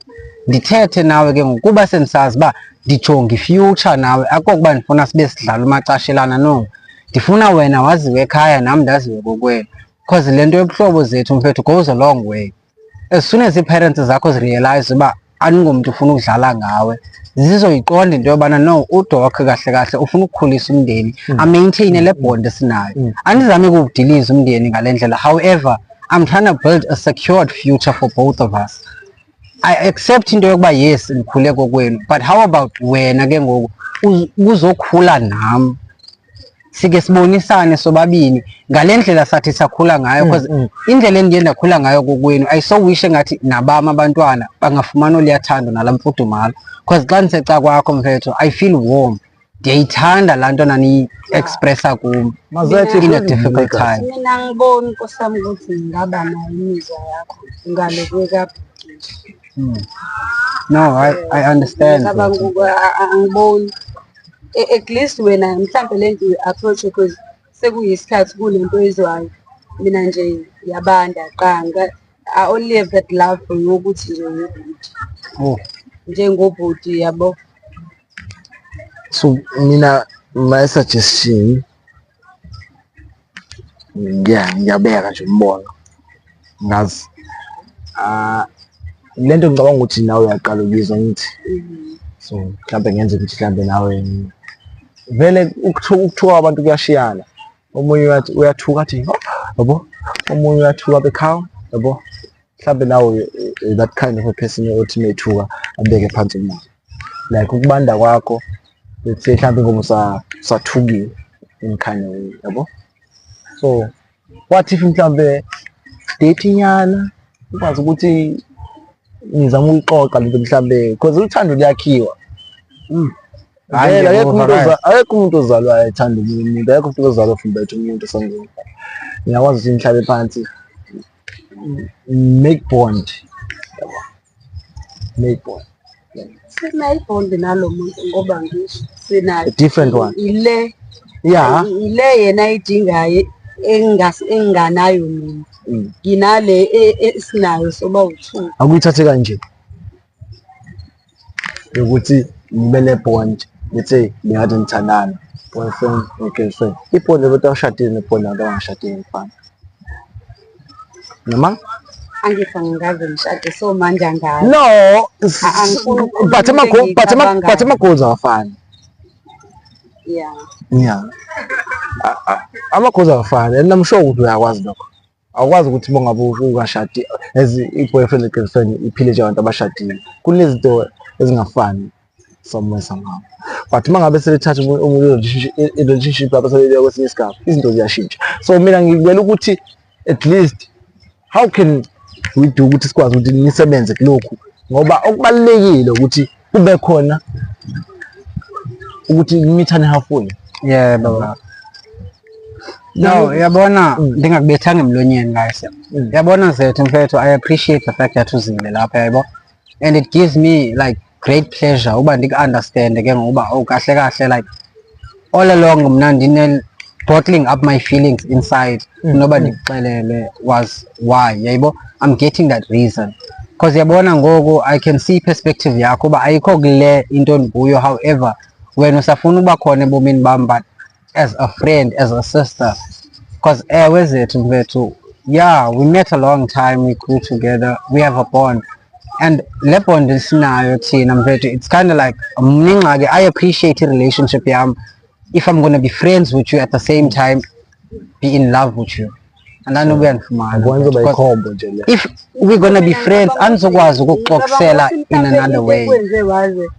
ndithethe nawe ke ngokuba sendisazi uba ndijonge i-future nawe, akokuba ndifuna sibe sidlala umacashelana. No, ndifuna wena waziwe ekhaya, nam ndaziwe kokwenu, because le nto yobuhlobo zethu mfethu goes a long way. As soon as ii-parents zakho zirealize uba andingomntu ufuna ukudlala ngawe, zizoyiqonda into yobana no, udoc kahle kahle ufuna ukukhulisa umndeni, amaintaine le bond esinayo. Andizami kuwudiliza umndeni ngale ndlela. However, I'm trying to build a secured future for both of us. I accept into yokuba yes, ndikhule kokwenu, but how about wena ke ngoku uzokhula nam, sike sibonisane sobabini ngale ndlela sathi sakhula ngayo, because indlela endiye ndakhula ngayo kokwenu, I so wish engathi nabam abantwana bangafumana oluyathando nalaa mfudumalo, because xa ndiseca kwakho mfethu, I feel warm. Ndiyayithanda laa nto naniyi-expressa kum Mazethu, in a difficult time. Mina angiboni, nkosi yami, ukuthi ngingaba nayo imizwa yakho ngale kwekabhuti nje. No, I understand. Ngicabanga Zethu. Angiboni. At least wena mhlampe le nto uyi-approach because sekuyisikhathi kunento oyizwayo. Mina nje yabanda qanga. I only have that love for you ukuthi nje ubhuti. Oh. Njengobhuti yabo. So mina my suggestion, ngiyabeka nje umbono, ngazi ah lento ngicabanga ukuthi nawe uyaqala ukuyizwa, ngithi so mhlawumbe ngenze ukuthi mhlawumbe nawe vele ukuthuka abantu kuyashiyana. Omunye uyathi uyathuka athi, "Oh," yabo, omunye uyathuka bekhawa, yabo. Mhlawumbe nawe that kind of a person othi methuka abeke phansi umoya, like ukubanda kwakho, let's say mhlawumbe ngoba usathukiwe in kind of way, yabo. So what if mhlawumbe date nyana ukwazi ukuthi ngizama ukuyixoxa lento mhlawumbe, because uthando luyakhiwa. Hhayi, Vele akekho umuntu ngiyakuzwa. Akekho umuntu ozalwayo ethanda omunye umuntu, akekho umuntu ozalwa ofumbethe umuntu osangweni. Ngiyakwazi ukuthi nihlale phansi, make bond, yabo, make bond. Sinayo i-bond nalo muntu ngoba ngisho sinayo. A different one. Ile ile yena ayidingayo enginganayo mina. Nginale esinayo soba u-two. Akuyithathe kanje yokuthi nibe ne-bond, let's say nikade nithandana, boyfriend ne-girlfriend, i-bond yabantu abashadile ne-bond yabantu abangashadile ayifani noma? Angithi angikaze ngishade, so manje angazi. No. Angifuni ukukhuluma But into but engiyicabangayo. ama-goals awafani. Yeah, ama-goals awafani and I'm sure ukuthi uyakwazi lokho. Awukwazi ukuthi uma ngabe ungashadi as i-boyfriend ne-girlfriend iphile njengabantu abashadile. Kunezinto ezingafani somewhere somehow, but uma ngabe sebethatha umuntu i-relationship lapho sebeya kwesinye isigaba, izinto ziyashintsha. So mina ngibukela ukuthi at least how can we do ukuthi sikwazi ukuthi nisebenze kulokhu, ngoba okubalulekile ukuthi kube khona ukuthi nimithane halfway. Yebo. No, yabona, ndingakubethanga emlonyeni, guys. Yabona Zethu mfethu, I appreciate the fact that uzile lapha, yabo. And it gives me like great pleasure uba ndiku-understand ke ngokuba, oh, kahle kahle, like all along mna ndine bottling up my feelings inside kunoba ndikuxelele was why, yayibo. I'm getting that reason because yabona ngoku I can see perspective yakho uba ayikho kule into ndikuyo. However, wena usafuna uba khona ebomini bam, but as a friend, as a sister, because ewe Zethu mfethu, yeah, we met a long time, we grew together, we have a bond, and le bond esinayo thina mfethu, it's kind of like mna ingxaki, I appreciate i-relationship yam if I'm gonna be friends with you, at the same time be in love with you, and then uyandifumana. Yabona, izoba Because i-combo nje le. If we're gonna be friends, andizokwazi ukukuxoxisela in another way. Kwenze waze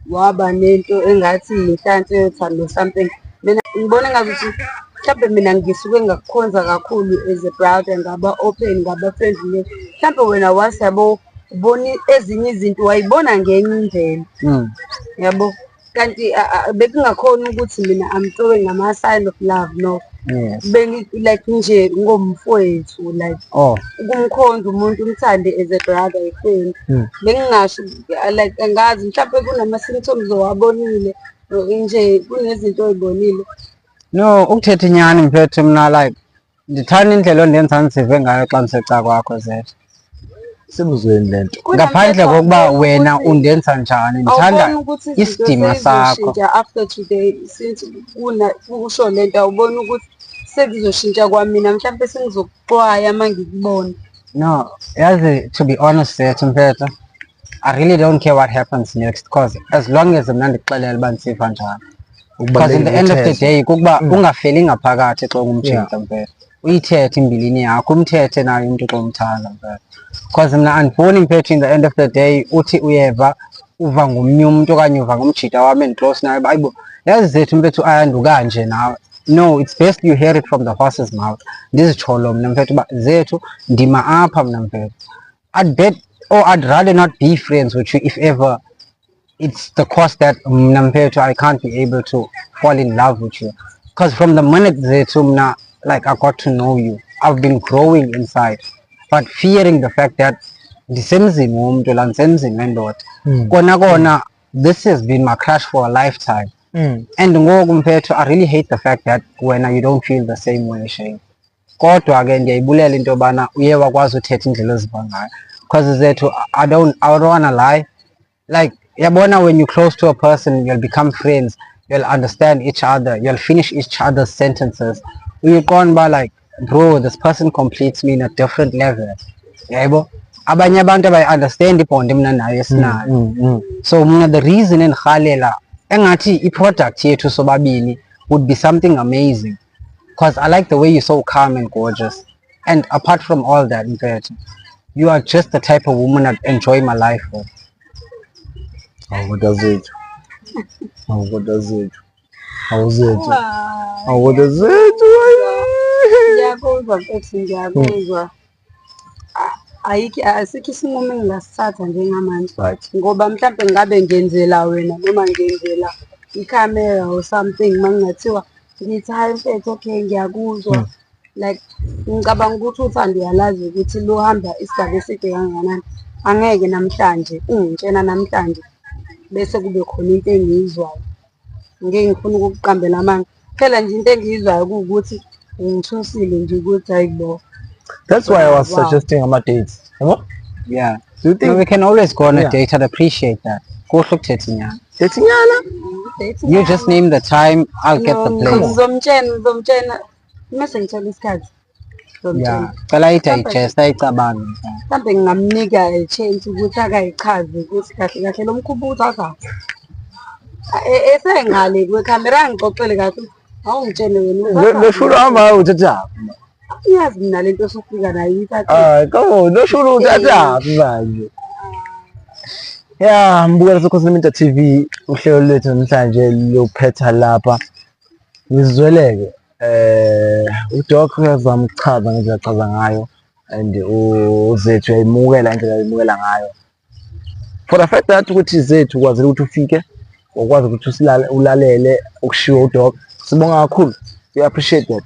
waba nento engathi yinhlansi yothando, something. Mina ngibona engazuthi mhlawumbe mina ngisuke ngakukhonza kakhulu as a brother, ngaba open, ngaba friendly. Mhlawumbe wena wase, yabo, ubona ezinye izinto, wayibona ngenye indlela, yabo. Kanti bekungakhona ukuthi mina I'm throwing ama-sign of love, no. Bengi like nje ngomfowethu, like ukumkhonza umuntu, umthande as a brother, a friend. Bengingasho like angazi, mhlawumbe kunama-symptoms owabonile nje, kunezinto oyibonile. No, ukuthetha inyani mfethu, mna like ndithanda indlela ondenza ndizive ngayo xa ndiseca kwakho, Zethu. Sebuzweni lento. Ngaphandle kokuba wena undenza njani, ndithanda Awuboni ukuthi izinto isidima sakho. seyizoshintsha after today, since kuna kusho lento? Awuboni ukuthi sekuzoshintsha kwamina, mhlawumbe sengizokuxwaya uma ngikubona? No, yazi, to be honest, Zethu mfethu, I really don't care what happens next, because as long as mna ndikuxelela uba ndisiva njani, because in the end of the day kukuba ungafeli ngaphakathi xa ungumjita mfethu, uyithethe imbilini yakho, umthethe naye umntu xa umthanda mfethu, because mna andifuni mfethu in the end of the day uthi uyeva uva ngomnye umntu okanye uva ngomjita wam endi-close naye uba ayibo, yazi Zethu mfethu, ayandukanje nawe. No, it's best you hear it from the horse's mouth. Ndizitsholo mna mfethu uba Zethu, ndima apha mna mfethu. I'd bet or I'd rather not be friends with you if ever it's the cost that mna mfethu I can't be able to fall in love with you. Because from the minute Zethu mna like I got to know you, I've been growing inside, but fearing the fact that ndisemzini womntu la, ndisemzini wendoda. Kona kona this has been my crush for a lifetime. And ngoku mfethu, I really hate the fact that wena you don't feel the same way, Shane. Kodwa ke ndiyayibulela into yobana uye wakwazi uthetha indlela oziva ngayo. Because Zethu, I don't wanna lie. Like, yabona, when you're close to a person, you'll become friends, you'll understand each other, you'll finish each other's sentences. Uyiqonda uba like, bro, this person completes me in a different level. Yabo? Abanye abantu abayi-understand i-bond mna nayo esinayo. So mna the reason endirhalela engathi i-product yethu sobabini would be something amazing. Because I like the way you're so calm and gorgeous. And apart from all that, mfethu, you are just the type of woman I'd enjoy my life with. Awu kodwa Zethu. Awu kodwa Zethu. Awu Zethu. Awu kodwa Zethu. Ngiyakuzwa mfethu, ngiyakuzwa. Ayikho, asikho isinqumo engingasithatha njengamanje. Ngoba mhlampe ngabe ngenzela wena noma ngenzela ikhamera or something, makungathiwa ngithi hayi mfethu, okay, ngiyakuzwa. Like ngicabanga ukuthi uthando uyalazi ukuthi luhamba isigaba eside kangakanani. Angeke namhlanje ungitshena namhlanje bese kube khona into engiyizwayo. Ngeke ngifune ukukuqambela amanga. Phela nje into engiyizwayo kuwukuthi ungithusile nje ukuthi hayi bo. That's why I was suggesting ama-dates. Yabo? Yeah. Do you think No, we can always go on a date. I'd appreciate that. Kuhle ukuthetha inyani. Date nyana? You just name the time, I'll get the No, place. ngizomtshela mase ngithola isikhathi. Ngizomtshela. Yeah. Cela ayi-digest, ayicabange. Mhlampe ngingamnika a chance ukuthi akayichaze ukuthi kahle kahle lo mkhuba uthathaphi. Esengale kwekhamera angixoxele kahle. Awungitshele wena uthathaphi? Lo shulu hamba uthathaphi? Angiyazi mina lento osufika nayo uyithathephi. Ah, come on, lo shulu uthathaphi manje? Ya, mbukela Sokhosini Media TV, uhlelo lwethu namhlanje luphetha lapha. Ngizweleke uDoc uyazama ukuchaza ngendlela achaza ngayo and uZethu uyayimukela indlela ayimukela ngayo. For the fact that ukuthi Zethu ukwazile ukuthi ufike, wakwazi ukuthi usilale ulalele okushiwo uDoc. Sibonga kakhulu. We appreciate that.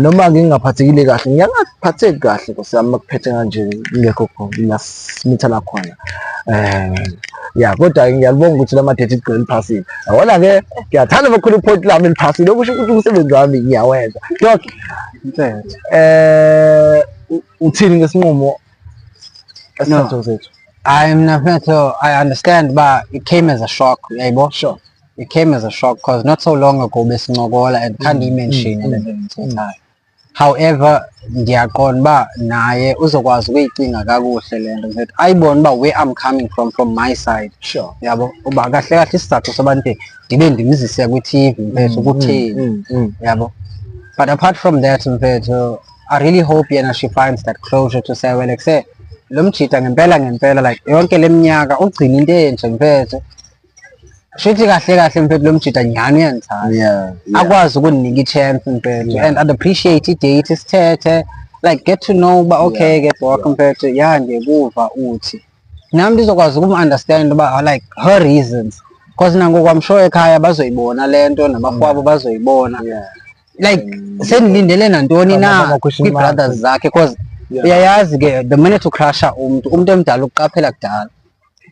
Noma ngingaphathekile kahle, ngiyangaphatheki kahle Nkosi yami makuphethe kanje ngingekho khona la simitha la khona. Ya, kodwa ngiyalibonga ukuthi lama date igcine liphasile. Yabona ke ngiyathanda kakhulu i-point lami liphasile, okusho ukuthi umsebenzi wami ngiyawenza. Doc, Mfethu. Uthini ngesinqumo esithathwa Zethu? I'm mfethu, I understand but it came as a shock, yabo? Sure. It came as a shock because not so long ago besincokola and khange imention le nto ndiyithethayo. However, ndiyaqonda uba naye uzokwazi ukuyicinga kakuhle le nto mfethu, ayibone uba where I'm coming from my side. Yabo, uba kahle kahle isizathu soba ndibe ndimzise kwi-TV mfethu kutheni. Yabo. But apart from that mfethu, I really hope yena she finds that closure to say, well, ekuse lo mjita ngempela ngempela, like yonke le minyaka ugcina into enje mfethu. Shuthi kahle kahle mfethu lo mjita nyhani uyandithanda. Akwazi ukundinika i-chance mfethu and I'd appreciate i-date sithethe, like get to know uba okay ke Doc mfethu, ya ndiyekuva uthi. Nam ndizokwazi ukum-understand uba like her reasons. Because nangoku I'm sure ekhaya bazoyibona le nto nabafowabo bazoyibona. Like sendilindele nantoni na Ama-question kwii-brothers marks. zakhe, because uyayazi ke the minute ucrusha umntu, umntu emdala ukuqaphela kudala.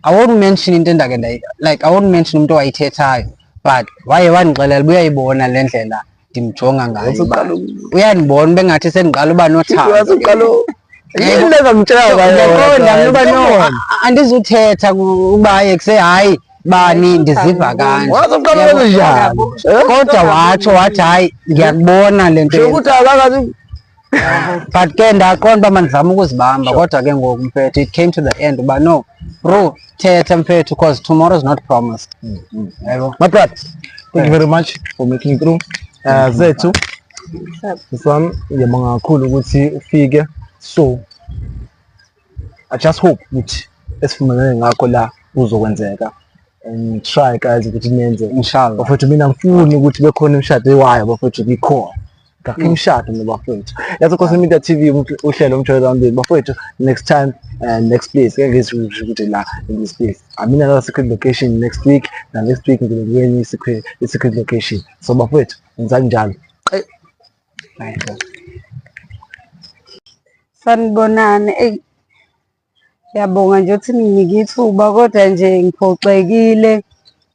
I won't mention into endake ndayi, like I won't mention umuntu owayithethayo, but waye wandixelela uba uyayibona le ndlela ndimjonga ngayo, uba uyandibona bengathi sendiqala uba nothando. Wasuqala yini le ngangitshela ngayo? Ndiyaqonda mna uba no, Come on. andizuthetha uba ekuse hayi bani ndiziva kanje. Wasuqala Yabo. kanjani? Kodwa watsho wathi hayi ngiyakubona le nto. Sho ukuthi akakazi. But ke ndaqonda uba mandizame ukuzibamba, kodwa ke ngoku mfethu it came to the end uba no bro, thetha mfethu, because tomorrow is not promised. Yabo. My brother, thank you very much for making it through. Zethu, sisami, ngiyabonga kakhulu ukuthi ufike. So, I just hope ukuthi esivumelene ngakho la kuzokwenzeka. And try guys ukuthi nenze. Inshallah. Bafethu mina ngifuni ukuthi bekhona imishado ewayo bafethu ngikhona. Ngakho imishado nobafethu. Yazi Nkosi Media TV uhlelo umjolo wami bafethu, next time and next place. Ngeke ngisho ukuthi la in this place. I'm in another secret location next week. Na next week ngizobe kwenye secret location. So bafethu ngizani njalo. Sanibonani. Eyi, ngiyabonga nje ukuthi ninginike ithuba, kodwa nje ngiphoxekile.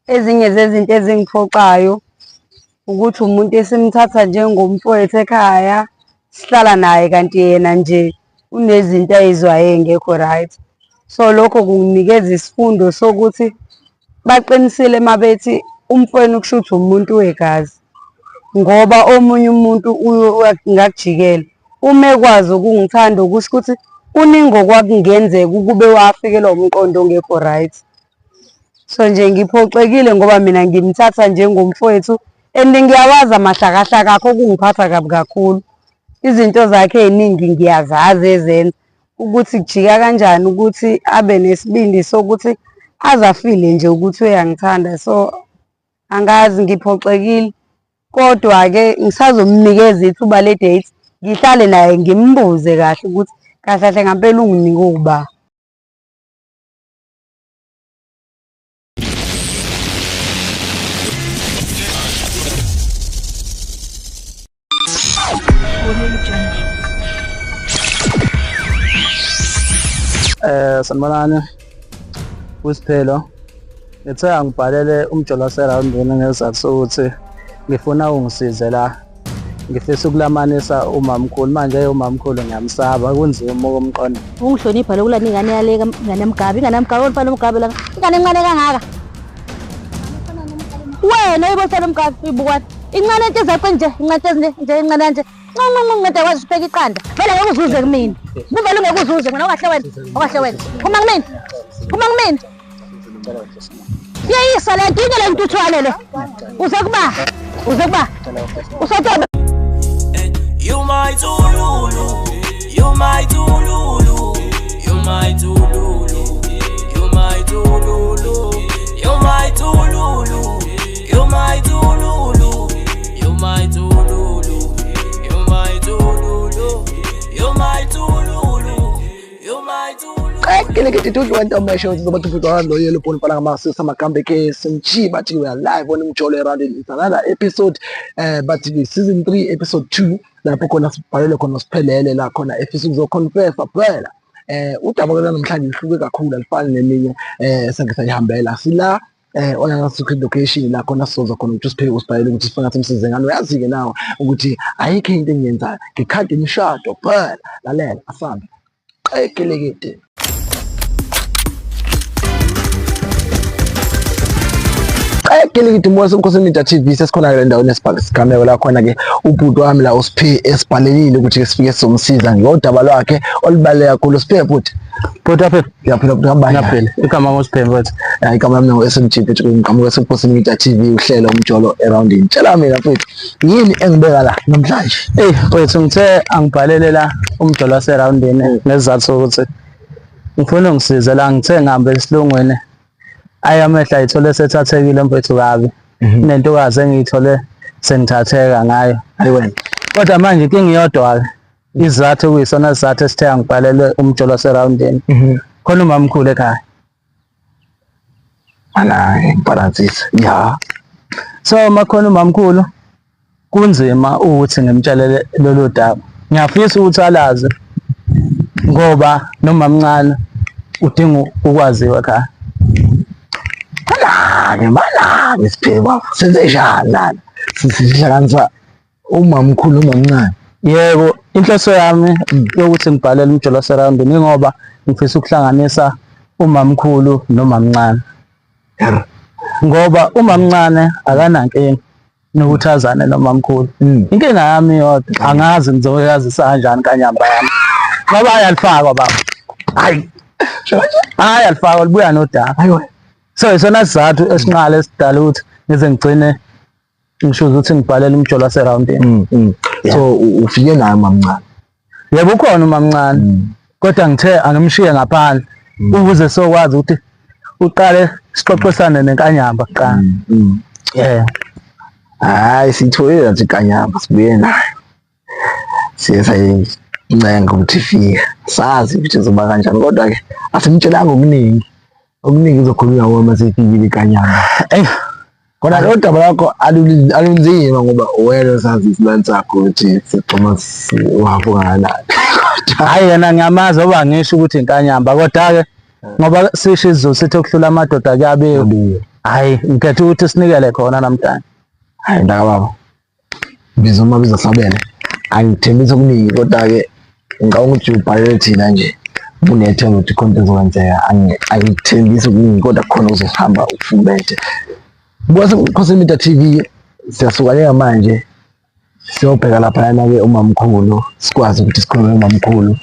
Ezinye zezinto ezingiphoxayo ukuthi umuntu esimthatha njengomfowethu ekhaya. sihlala naye kanti yena nje unezinto ayizwayo ey'ngekho right. So lokho kunginikeza isifundo sokuthi baqinisile uma bethi umfwenu kushuthi umuntu wegazi ngoba omunye umuntu ngakujikela. Uma ekwazi ukungithanda okusho ukuthi kuningi okwakungenzeka ukube wafikelwa umqondo ongekho right. So nje ngiphoxekile ngoba mina ngimthatha njengomfowethu and ngiyawazi amahlakahlaka akhe okungiphatha kabi kakhulu. Izinto zakhe ey'ningi ngiyazazi ezenza ukuthi kujika kanjani ukuthi abe nesibindi sokuthi aze afile nje ukuthi uyangithanda. So angazi ngiphoxekile kodwa-ke ngisazomnikeza ithuba le-date ngihlale naye ngimbuze kahle ukuthi kahle kahle ngampela unginike uba. Sanibonani uSiphelo ngithe angibhalele umjolo waserawundini ngesizathu sokuthi ngifuna ungisize la ngifisa ukulamanisa umamkhulu manje umamkhulu ngiyamsaba kunzima ukumqonda Ungihlonipha lokhu lana ingane yale ingane yamgabe ingane yamgabe olufana umgabe la ingane encane kangaka wena uyibona umgabe uyibukwana incane into ezaqe nje incane nje nje incane nje nqonqonqo ngede kwazi usibeka iqanda vele ngeke uzuze kumina kuvele ungeke uzuze mina okahle wena okahle wena phuma kumina phuma kumina Yeyisa le nto inye le ntuthwane le. Uze kuba uze kuba usotobe. You my Tululu, you my Tululu, you my Tululu, you my Tululu, you my Tululu, you my Tululu, you my Tululu, you my Tululu, you my Tululu, you my Tululu. Qekelekete tudlu ntombesho zoba tufuta lo yelo pon pala ngama samakambe ke SMG bathi we are live on Umjolo eRandini. It's another episode but season 3 episode 2 lapho khona sibhalele khona siphelele la khona efisa ukuzoconfessa phela. Udaba lona namhlanje lihluke kakhulu alifani neminye sake sayihambela. Sila ona secret location la khona sizoza khona ukuthi usipheke usibhalele ukuthi sifuna simsize ngani. Uyazi-ke nawe ukuthi ayikho into engiyenzayo ngikhade imishado phela. Lalela asambe. Qekelekete. Qekelekete moya somkhosi Media TV sesikhona ke endaweni esibhaka isigameko la khona ke ubhuti wami la usiphe esibhalelile ukuthi ke sifike sizomsiza ngodaba lwakhe olubaluleke kakhulu. Siphe bhuti. Bhuti aphe. Ngiyaphila bhuti hamba Ngiyaphila. Igama ngosiphe mfethu. Ya igama lami ngo SMG mfethu ngiqhamuka eSomkhosi Media TV uhlelo umjolo eroundini. Tshela mina mfethu yini engibeka la namhlanje? Ey mfethu ngithe angibhalele la umjolo waserawundini ngesizathu sokuthi ngifuna ungisize la ngithe ngihambe esilungwini ayi amehlo ayithole sethathekile mfethu kabi kunentokazi engiyithole sengithatheka ngayo Hayi wena. kodwa manje inkinga iyodwa-ke isizathu okuyisona sizathu esithe angibhalelwe umjolo waserawundini khona umamkhulu ekhaya Mana ngibalansisa. Ya. So makhona umamkhulu kunzima ukuthi ngimtshelele lolu daba. Ngiyafisa ukuthi alazi ngoba noma mncane udinga ukwaziwa ekhaya. Mana mana siphe baba senze njani lana? Sisihlanganisa umamkhulu nomamncane. Yebo, inhloso yami yokuthi ngibhalele umjolo waserawundini ingoba ngifisa ukuhlanganisa umamkhulu nomamncane. Ngoba umamncane akanankinga nokuthi azane nomamkhulu. Inkinga yami yodwa angazi ngizoyazisa kanjani kanyamba yami. Ngoba ayalifakwa baba. Hayi. Hayi alifakwa libuya nodaba. Hayi wena. So isona sizathu esinqala esidala ukuthi ngize ngigcine ngisho ukuthi ngibhalele umjolo waserawundini. So ufike naye mamncane. Yebo ukhona umamncane. Kodwa ngithe angimshiye ngaphandle ukuze sokwazi ukuthi uqale sixoxisane nenkanyamba kuqala. Yeah. Hayi sitholile nathi inkanyamba sibuye nayo. Siye sayincenga ukuthi ifike. Sazi ukuthi izoba kanjani kodwa ke asimtshelanga okuningi. Okuningi izokhulunywa ngoba seyifikile inkanyamba. Ey Kona lo daba lakho alunzima ngoba wena osazi isilwane sakho ukuthi sigxuma uhafu kangakanani. Hayi yena ngiyamazi oba ngisho ukuthi inkanyamba kodwa ke ngoba sisho isiZulu sithi okuhlula amadoda kuyabiwa. Hayi ngikhetha ukuthi sinikele khona namhlanje. Hayi mntaka baba. Biza uma biza sabele. Angithembisi okuningi kodwa-ke ngicabanga ukuthi ubhalele thina nje unethemba ukuthi khona into ezokwenzeka. Angikuthembisi okuningi kodwa khona uzohamba ufumbethe. Buka Media TV siyasuka njengamanje siyobheka laphayana-ke umamkhulu sikwazi ukuthi sikhulume nomamkhulu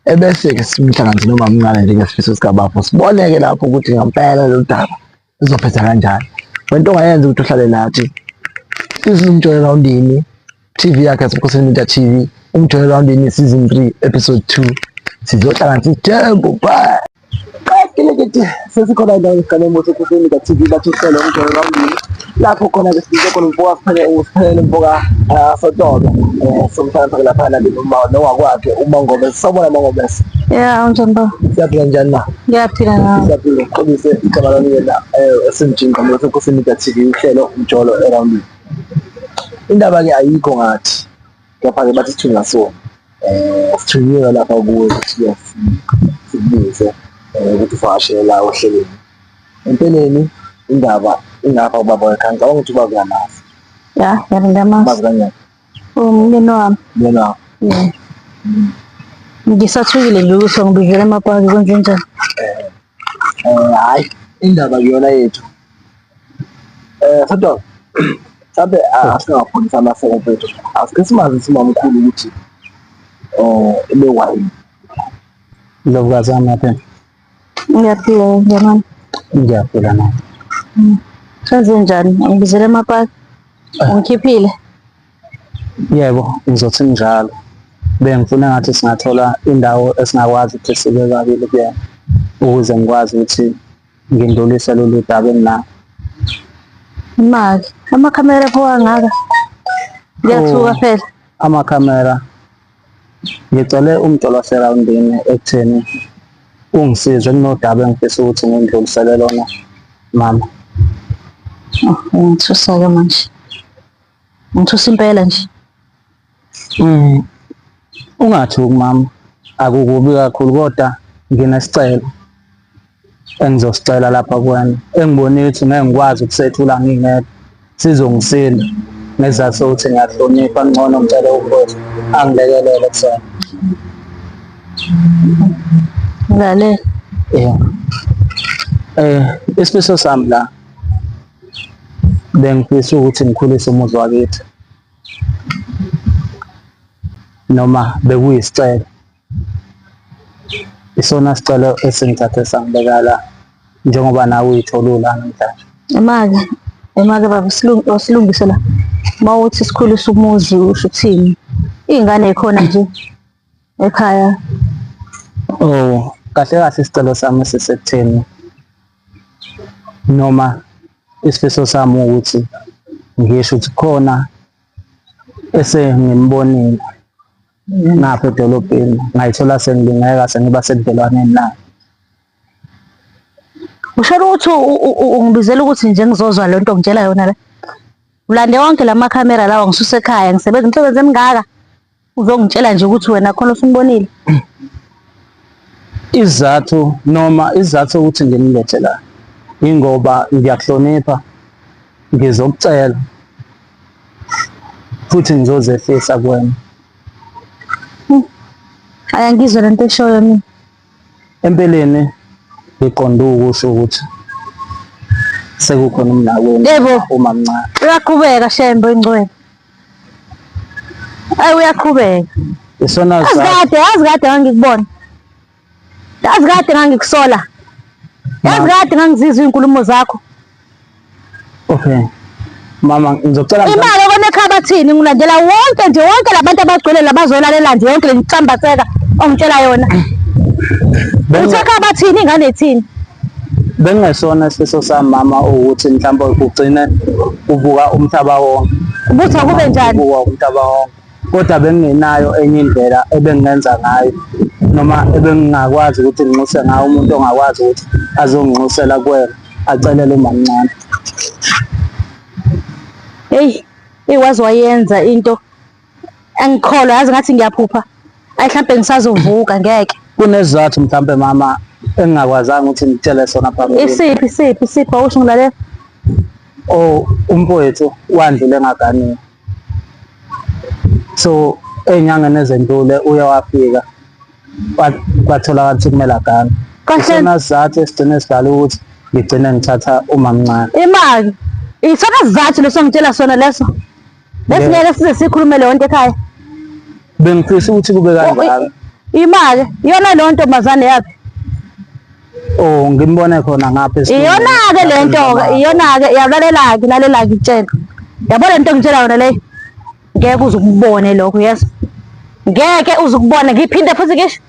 ebese-ke simhlanganise nomamncane njengesifiso sikabafo sibone-ke lapho ukuthi ngampela lolu daba luzophetha kanjani. Wento ongayenza ukuthi uhlale nathi Umjolo Rawundini TV yakhe yasebukhosini Media TV Umjolo Rawundini season 3 episode 2 sizohlanganisa ithembu bye. Qedile sesikhona endaweni esigameko sebukhosini Media TV bathi uhlelo Umjolo Rawundini lapho khona ke sibize khona umfoka Siphelele uSiphelele umfoka Sotobe somhlanganisa laphana ke noma nowakwakhe uMangobese. Sawubona Mangobese. Ya, unjani baba? Siyaphila njani ma? Ngiyaphila nawe. Siyaphila uxolise igama lami yena SMG Nqamulo sebukhosini Media TV uhlelo Umjolo erawundini. Indaba ke ayikho ngathi kepha ke bathi sithunywa so sithunyiwe lapha kuwe ukuthi ke sikubize ukuthi uvakashele la ohlelweni. Empeleni indaba ingapha ubaba wekhaya ngicabanga ukuthi ubaba uyamazi. Ya, yebo ngiyamazi. Umazi kanjani? Umyeni wami. Umyeni wakho. Yeah. Ngisathukile nje ukuthi ngibizele emapaki kwenze njani? Hhayi indaba kuyona yethu. Sodwa mhlampe asingapholisa amaseko mfethu. Asike simazise umamkhulu ukuthi ebe wayini. Ndlovukazi wami yaphila. Ngiyaphila njani? Ngiyaphila nami. Kwenze njani? Ungibizele emapaki? Ungikhiphile? Yebo, ngizothi njalo. Bengifuna ngathi singathola indawo esingakwazi ukuthi sibe babili kuyona ukuze ngikwazi ukuthi ngindlulise lolu daba enginalo. Imali. Amakhamera pho angaka. Ngiyathuka Oh. phela. Amakhamera ngicele umjolo waserawundini ekutheni ungisize kunodaba engifisa ukuthi ngindlulisele lona mama. Oh, ungithusa-ke manje. Ungithusa impela nje. Ungathuki mama, akukubi kakhulu kodwa nginesicelo engizosicela lapha kuwena engibonile ukuthi ngeke ngikwazi ukusethula ngingedwa sizongisinda ngesizathu sokuthi ngiyakuhlonipha ngcono ngicele umfowethu angilekelele kusena. Ngilalela. Yeah. Isifiso sami la bengifisa ukuthi ngikhulise umuzi wakithi noma bekuyisicelo isona sicelo esingithathe sangibeka la njengoba nawe uyithola ula namhlanje. Emake, emake baba silungise la. Uma uthi sikhulise umuzi usho ukuthini? Iy'ngane y'khona nje ekhaya. Oh, kahle kahle isicelo sami sisekutheni noma isifiso sami ukuthi ngisho ukuthi khona esengimbonile ngapha edolobheni ngayithola sengilingeka sengiba sebudlelwaneni naye. Usho ukuthi ungibizela ukuthi nje ngizozwa le nto ongitshela yona la. Ulande wonke la makhamera lawa ngisuse ekhaya ngisebenza imisebenzi emingaka. Uzongitshela nje ukuthi wena khona usumbonile. Isizathu noma isizathu sokuthi ngimlethe la ingoba ngiyakuhlonipha ngizokucela futhi ngizozehlisa kuwena. Hayi angizwe lento eshoyo mina. Empeleni ngiqonde ukusho ukuthi sekukhona umnakwenu Yebo. umamncane. Uyaqhubeka Shembe ingcwele. Ayi uyaqhubeka. Isona Yazi sizathu kade, yazi kade ngangikubona. Yazi kade ngangikusola. Yazi kade ngangizizwa iy'nkulumo zakho. Okay. Mama ngizocela Imali okona ekhabathini ngilandela wonke nje wonke labantu abagcwele labazolalela nje yonke le ncambaseka ongitshela yona. Uthe ekhabathini ingane ethini? Bengingesona isifiso sami mama ukuthi mhlawumbe ugcine ubuka umhlaba wonke. Ukuthi akube njani? Ubuka umhlaba wonke. Kodwa bengingenayo enye indlela ebengingenza ngayo noma ebengingakwazi ukuthi nginxuse ngayo umuntu ongakwazi ukuthi azonginxusela kuwena acelele umamncane. Hey, iwazi wayenza into angikholwa yazi ngathi ngiyaphupha. Ayi mhlambe ngisazovuka ngeke. Kunesizathu mhlambe mama engingakwazanga ukuthi ngikutshele sona phambili. Isiphi isiphi isiphi awusho ngilalela. Oh, umfowethu wandlula engaganiwe. So Ey'nyangeni ezendlule uye wafika kwatholakala ukuthi kumele agane. Isona sizathu esigcine sidala ukuthi ngigcine ngithatha umamncane. Imali. Isona sizathu leso ngitshela sona leso. Besingeke size sikhulume leyo nto ekhaya. Bengifisa ukuthi kube kanjalo. Imali iyona leyo ntombazane yaphi? Oh ngimbone khona ngapha esikoleni. Iyona-ke le nto-ke, iyona-ke, yalalela-ke, lalela-ke ngikutshela. Yabo le nto engitshela yona le, ngeke uze ukubone lokho, yezwa? Ngeke uze ukubone, ngiphinde futhi ngisho,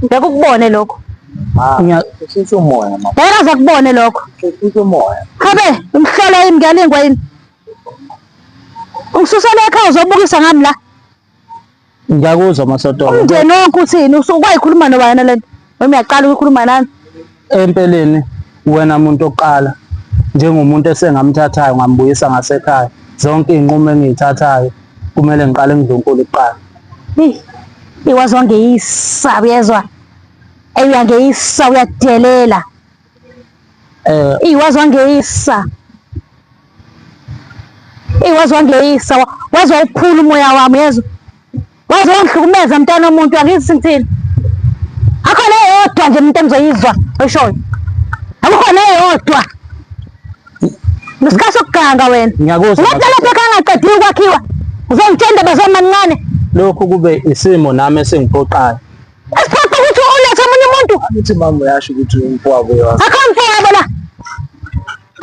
ngeke ukubone lokho. Hlisa umoya mama. Ngeke aze akubone lokho. Hlisa umoya. Khabe, umhlolo yini ngiyalingwa yini? Ungisusele ekhaya uzobukisa ngami la. Ngiyakuzwa Masotolo. Umndeni wonke uthini? Usuke noba yena lento. Noma uyaqala ukukhuluma nami. Empeleni wena muntu oqala njengomuntu esengamthathayo ngambuyisa ngasekhaya zonke iy'nqumo engiy'thathayo kumele ngiqale ngidlunkulu kuqala. Eyi, iwazi wangeyisa uyezwa. Eyi uyangeyisa uyadelela. Eh Eyi wazi wangeyisa. Eyi waze wangeyisa, waze wawuphula umoya wami uyezwa. Waze wangihlukumeza mntana womuntu angizi ngithini. Akho neyodwa nje umuntu engizoyizwa oyishoyo. Akukho neyodwa. Nesikhathi sokuganga wena. Ngiyakuzwa. Ungathi lapha ekhaya angaqediwe ukwakhiwa. Uzongitshela indaba zomancane. Lokhu kube isimo nami esingiphoqayo. Esiphoqa ukuthi ulethe omunye umuntu. Angithi mama uyasho ukuthi umfowabo uyona. Akho mfowabo la.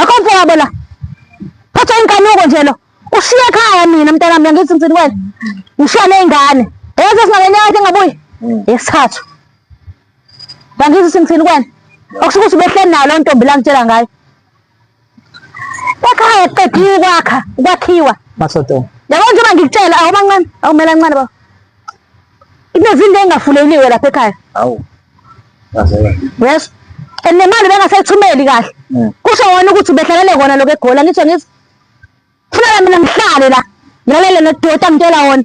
Akho mfowabo la. Phatha inkanuko nje lo. Ushiye ekhaya mina mntanami angithi ngithini wena. Ngishiya nezingane. Yazi singakenyaka engabuyi. Yesithathu. Angithi singithini kwena. Okusho ukuthi ubehleli nayo lo ntombi la ngitshela ngayo. Ekhaya kuqediwe ukwakha, ukwakhiwa. Masoto. Yabo njengoba ngikutshela awumancane, awumele kancane baba. Kunezinto engafuleliwe lapha ekhaya. Hawu. Yes. And nemali bengasayithumeli kahle. Kusho wona ukuthi ubehlalele kona lokho eGoli angithi ngithi funeka mina ngihlale la. Ngilalele nodoti angitshela wona.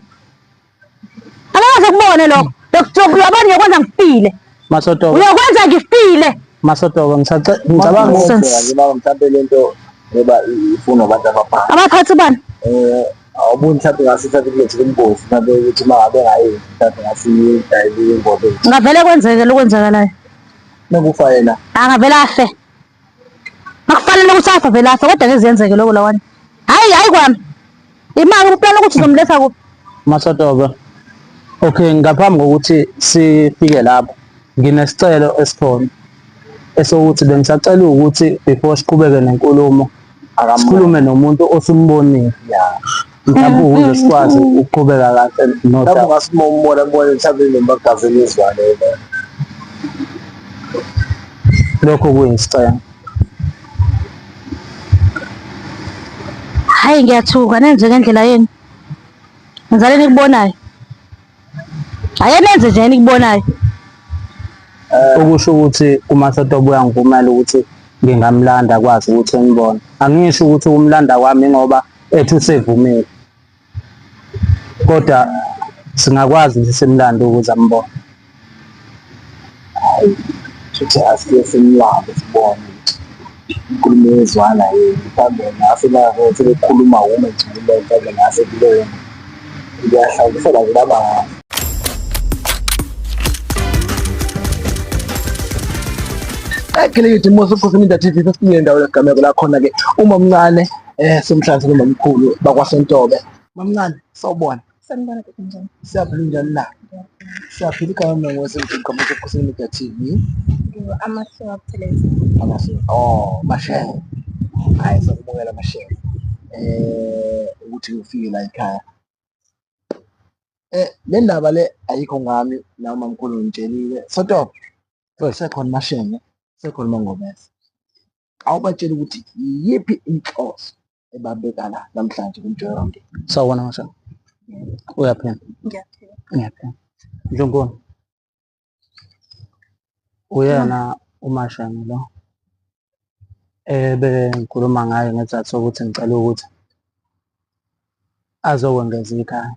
Angeke kubone lokho. Lokho uyabona uyokwenza ngifile. Masotoka. Uyokwenza ngifile. Masotoka ngisace ngicabanga Nonsense. Nje baba mhlawumbe lento ngoba ifunwa abantu abaphansi. Abaphathi bani? Eh awuboni mhlawumbe ngase mhlawumbe kulethe ingozi mhlawumbe ukuthi uma ngabe ngayenzi mhlawumbe ngase idayile ingozi. Ngavele kwenzeke lokwenzakalayo. Nakufa yena. Angavele afe. Akufanele ukuthi afe vele afe kodwa ngeke ziyenzeke lokho lawana. Hayi hayi kwami. Imali uplana ukuthi uzomletha kuphi? Masotoka. Okay, ngaphambi kokuthi sifike lapho nginesicelo esikhona esokuthi bengisacela ukuthi before siqhubeke nenkulumo sikhulume nomuntu osimbonile. Mhlawumbe ukuze sikwazi ukuqhubeka kahle Mhlawumbe nodaba. ungasimombona mbone mhlawumbe nomagazini izwane. Lokho kuyisicelo. Hayi ngiyathuka nenze ngendlela yenu. Ngizale nikubonayo. Hayi nenze nje enikubonayo. Okusho ukuthi uMasotobo uyangivumela ukuthi ngingamlanda akwazi ukuthi ngibone. Angisho ukuthi ukumlanda kwami ngoba ethi usevumile. Kodwa singakwazi ukuthi simlande ukuze ambone. Futhi asike simlande sibone ukuthi inkulumo yezwana yini mhlawumbe ngase nake sebekhuluma wume nje kule mhlawumbe ngase kuleyo ngiyahlawulisela nje laba Ekeleyithi Musa Ukhosi Media TV sesifike endaweni yesigameko la khona ke umamncane eh somhlanzi nomamkhulu bakwaSontobe. Mamncane sawubona. Sanibona bhuti njani? Siyaphila njani na? Siyaphila igama lami ngosemgqomo Ukhosi Media TV. Amahlo Buthelezi. Amashenge. Oh, Mashenge. Hayi sakubukela Mashenge. Eh ukuthi ufike la ekhaya. Eh le ndaba le ayikho ngami la mamkhulu ngitshelile. Sotobe. Sekhona Mashenge, sekhona Mangobese. Awubatshela ukuthi iyiphi inhloso ebabeka la namhlanje kumjoyo womndeni. Sawubona Mashenge. Uyaphila? Ngiyaphila. Ngiyaphila. Ndlunkulu. Uyena uMashenge lo ebengikhuluma ngaye ngesizathu sokuthi ngicela ukuthi azokwengeza ikhaya.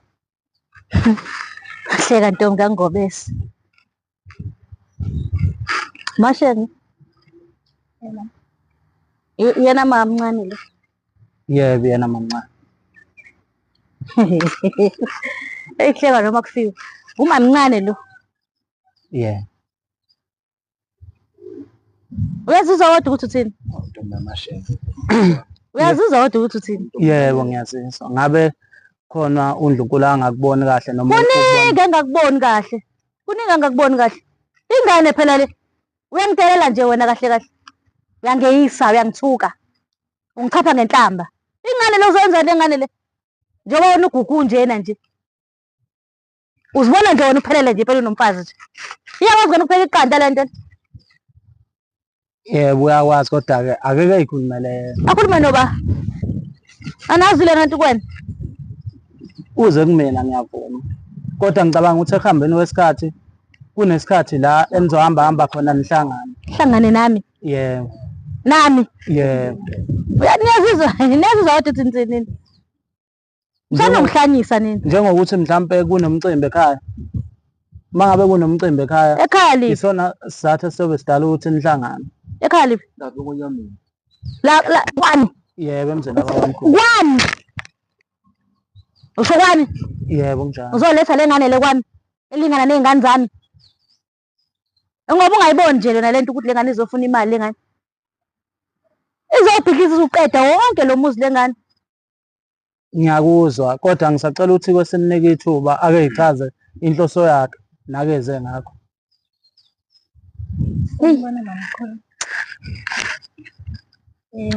Hleka ntombi kaNgobese. Mashenge. Yena mamncane lo. Yebo, yena mamncane. Eyihleka noma kufiwe. Umamncane lo. Yeah. Uyazizwa kodwa ukuthi uthini? Uyazizwa kodwa ukuthi uthini? Yebo ngiyazizwa. Ngabe khona uNdlunkulu angakuboni kahle noma Kuningi engakuboni kahle. Kuningi angakuboni kahle. Ingane phela le. Uyangidelela nje wena kahle kahle. Uyangeyisa, uyangithuka. Ungichapha ngenhlamba. Ingane le uzoyenza le ngane le. Njengoba wena ugugu njena nje. Uzibona nje wena uphelele nje impela unomfazi nje. Iyakwazi wena ukupheka iqanda le nto. Yebo uyakwazi kodwa-ke akeke eyikhulumele yena. Akhulume noba. Anazi lena nto kuwena. Uze kumina ngiyavuma. Kodwa ngicabanga ukuthi ekuhambeni kwesikhathi kunesikhathi la enizohamba hamba khona nihlangane. Hlangane nami. Yebo. Nami. Yebo. Niyazizwa niyazizwa kodwa uthi nini? Sanokuhlanyisa nini? Njengokuthi mhlampe kunomcimbi ekhaya. Uma ngabe kunomcimbi ekhaya. Ekhaya liphi? Isona sizathu esiyobe sidala ukuthi nihlangane. Ekhaya liphi? Lapho konyamini. La la kwani? Yebo emzini wakwaMkhulu. Kwani? Usho kwani? Yebo kunjalo. Uzoletha le ngane le kwami elingana nezingane zami. Ngoba ungayiboni nje lona lento ukuthi lengane izofuna imali lengane. Izobhidliza izoqeda wonke lo muzi lengane. Ngiyakuzwa kodwa ngisacela ukuthi kwesimnike ithuba ake yichaze inhloso yakhe nakeze ngakho. Sanibona mamkhulu.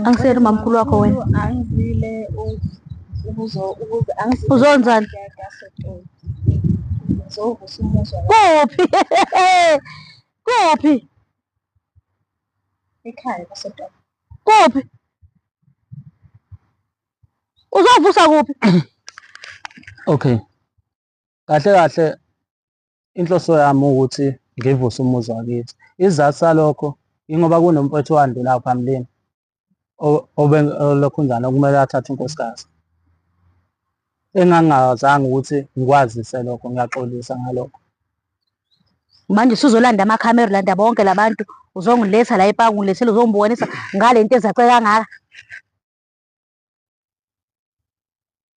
Angiseyena umamkhulu wakho wena. Angizile ukuzo ukuze angizile. Uzonzani? Ngizovusa umuzwa Kuphi? Kuphi? ekhaya kwaSodwa. Kuphi? Uzovusa kuphi? Okay. Kahle kahle inhloso yami ukuthi ngivuse umuzi wakithi. Isizathu salokho ingoba kunomfowethu owandlulayo phambilini olokhunjana okumele athathe unkosikazi. Engangingazange ukuthi ngikwazise lokho, ngiyaxolisa ngalokho. Manje usuzolanda amakhamera ulanda bonke labantu uzongiletha la epaki ungilethele uzongibonisa ngale nto ezace kangaka.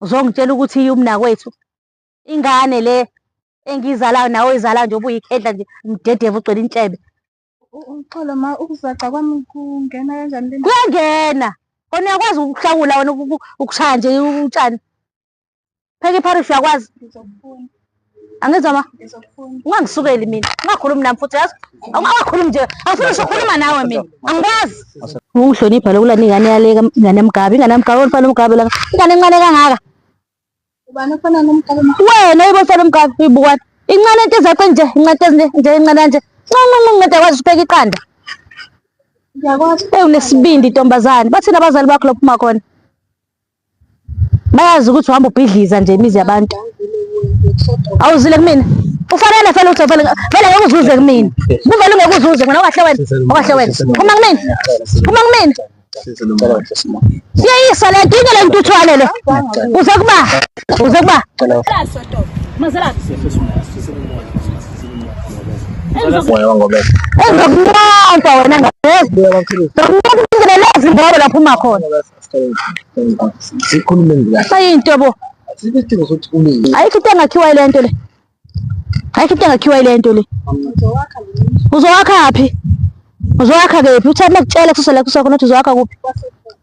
Uzongitshela ukuthi umnakwethu ingane le engiyizalayo nawe oyizalayo nje ubuyikhedla nje umdedevu ugcwele intshebe. Uxolo ma ukuzaca kwami kungena kanjani le Kuyangena. Kona uyakwazi ukuhlakula wena ukushaya nje utshani. Pheka ipharishi uyakwazi. Ngizokufuna. Angizwa ma. Ngizokufuna. Ungangisukeli mina. Ungakhulumi nami futhi yazi. Ungakhulumi nje. Angifuni ngisho ukukhuluma nawe mina. Angikwazi. Ungihlonipha lokulanda ingane yale ingane yamgabe, ingane yamgabe olufana umgabe la. Ingane encane kangaka. Ubani ofana nomgabe ma? Wena uyibo ofana umgabe uyibukwana. Incane into ezace nje, incane nje, nje incane kanje. Nca nca nca akwazi ukupheka iqanda. Ngiyakwazi. Hey unesibindi ntombazane. Bathini abazali bakho lapho uma khona? Bayazi ukuthi uhamba ubhidliza nje imizi yabantu. Awuzile kumina. Ufanele vele uthi vele vele ngeke uzuze kumina. Kuvele ngeke uzuze mina okahle wena. Okahle wena. Phuma kumina. Phuma kumina. Siyayisa le nto le ntuthwane le. Uze kuba. Uze kuba. Engizokunqompa wena ngeke. Ngizokunqompa lezi ngoba lapho uma khona. Sikhulume ngila. Sayinto bo. Asikho isidingo sokuthi kumile. Ayikho into engakhiwa ile nto le. Ayikho into engakhiwa ile nto le. Uzowakha phi? Uzowakha kephi? Uthi makutshela kusasa la kusasa khona ukuthi uzowakha kuphi?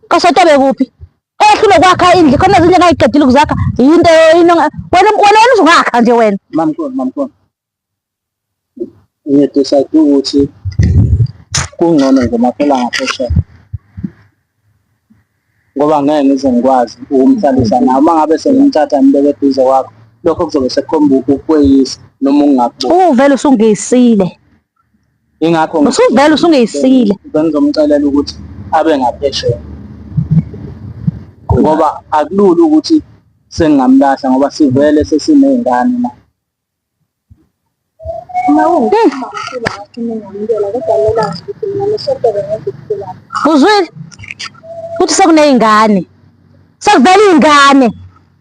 Kasotobe kuphi? Ehlule kwakha indlu khona ezinye engayiqedile ukuzakha yinto wena wena wena uzowakha nje wena. Mamkhulu, mamkhulu. Ngiye-decide ukuthi kungcono ngizomakhela ngaphesheya ngoba ngeke ngize ngikwazi ukumhlalisa nawe. Uma ngabe sengimthatha ngibeke eduze kwakho, lokho kuzobe sekukhomba ukweyisa noma ukungakuboni. Uvele usungeyisile. Ingakho Usuvele usungeyisile. Bengizomcelela ukuthi abe ngaphesheya ngoba akulula ukuthi sengingamlahla ngoba sivele sesiney'ngane manje. Uzwile? Kuthi sekuney'ngane. Sekuvele iy'ngane.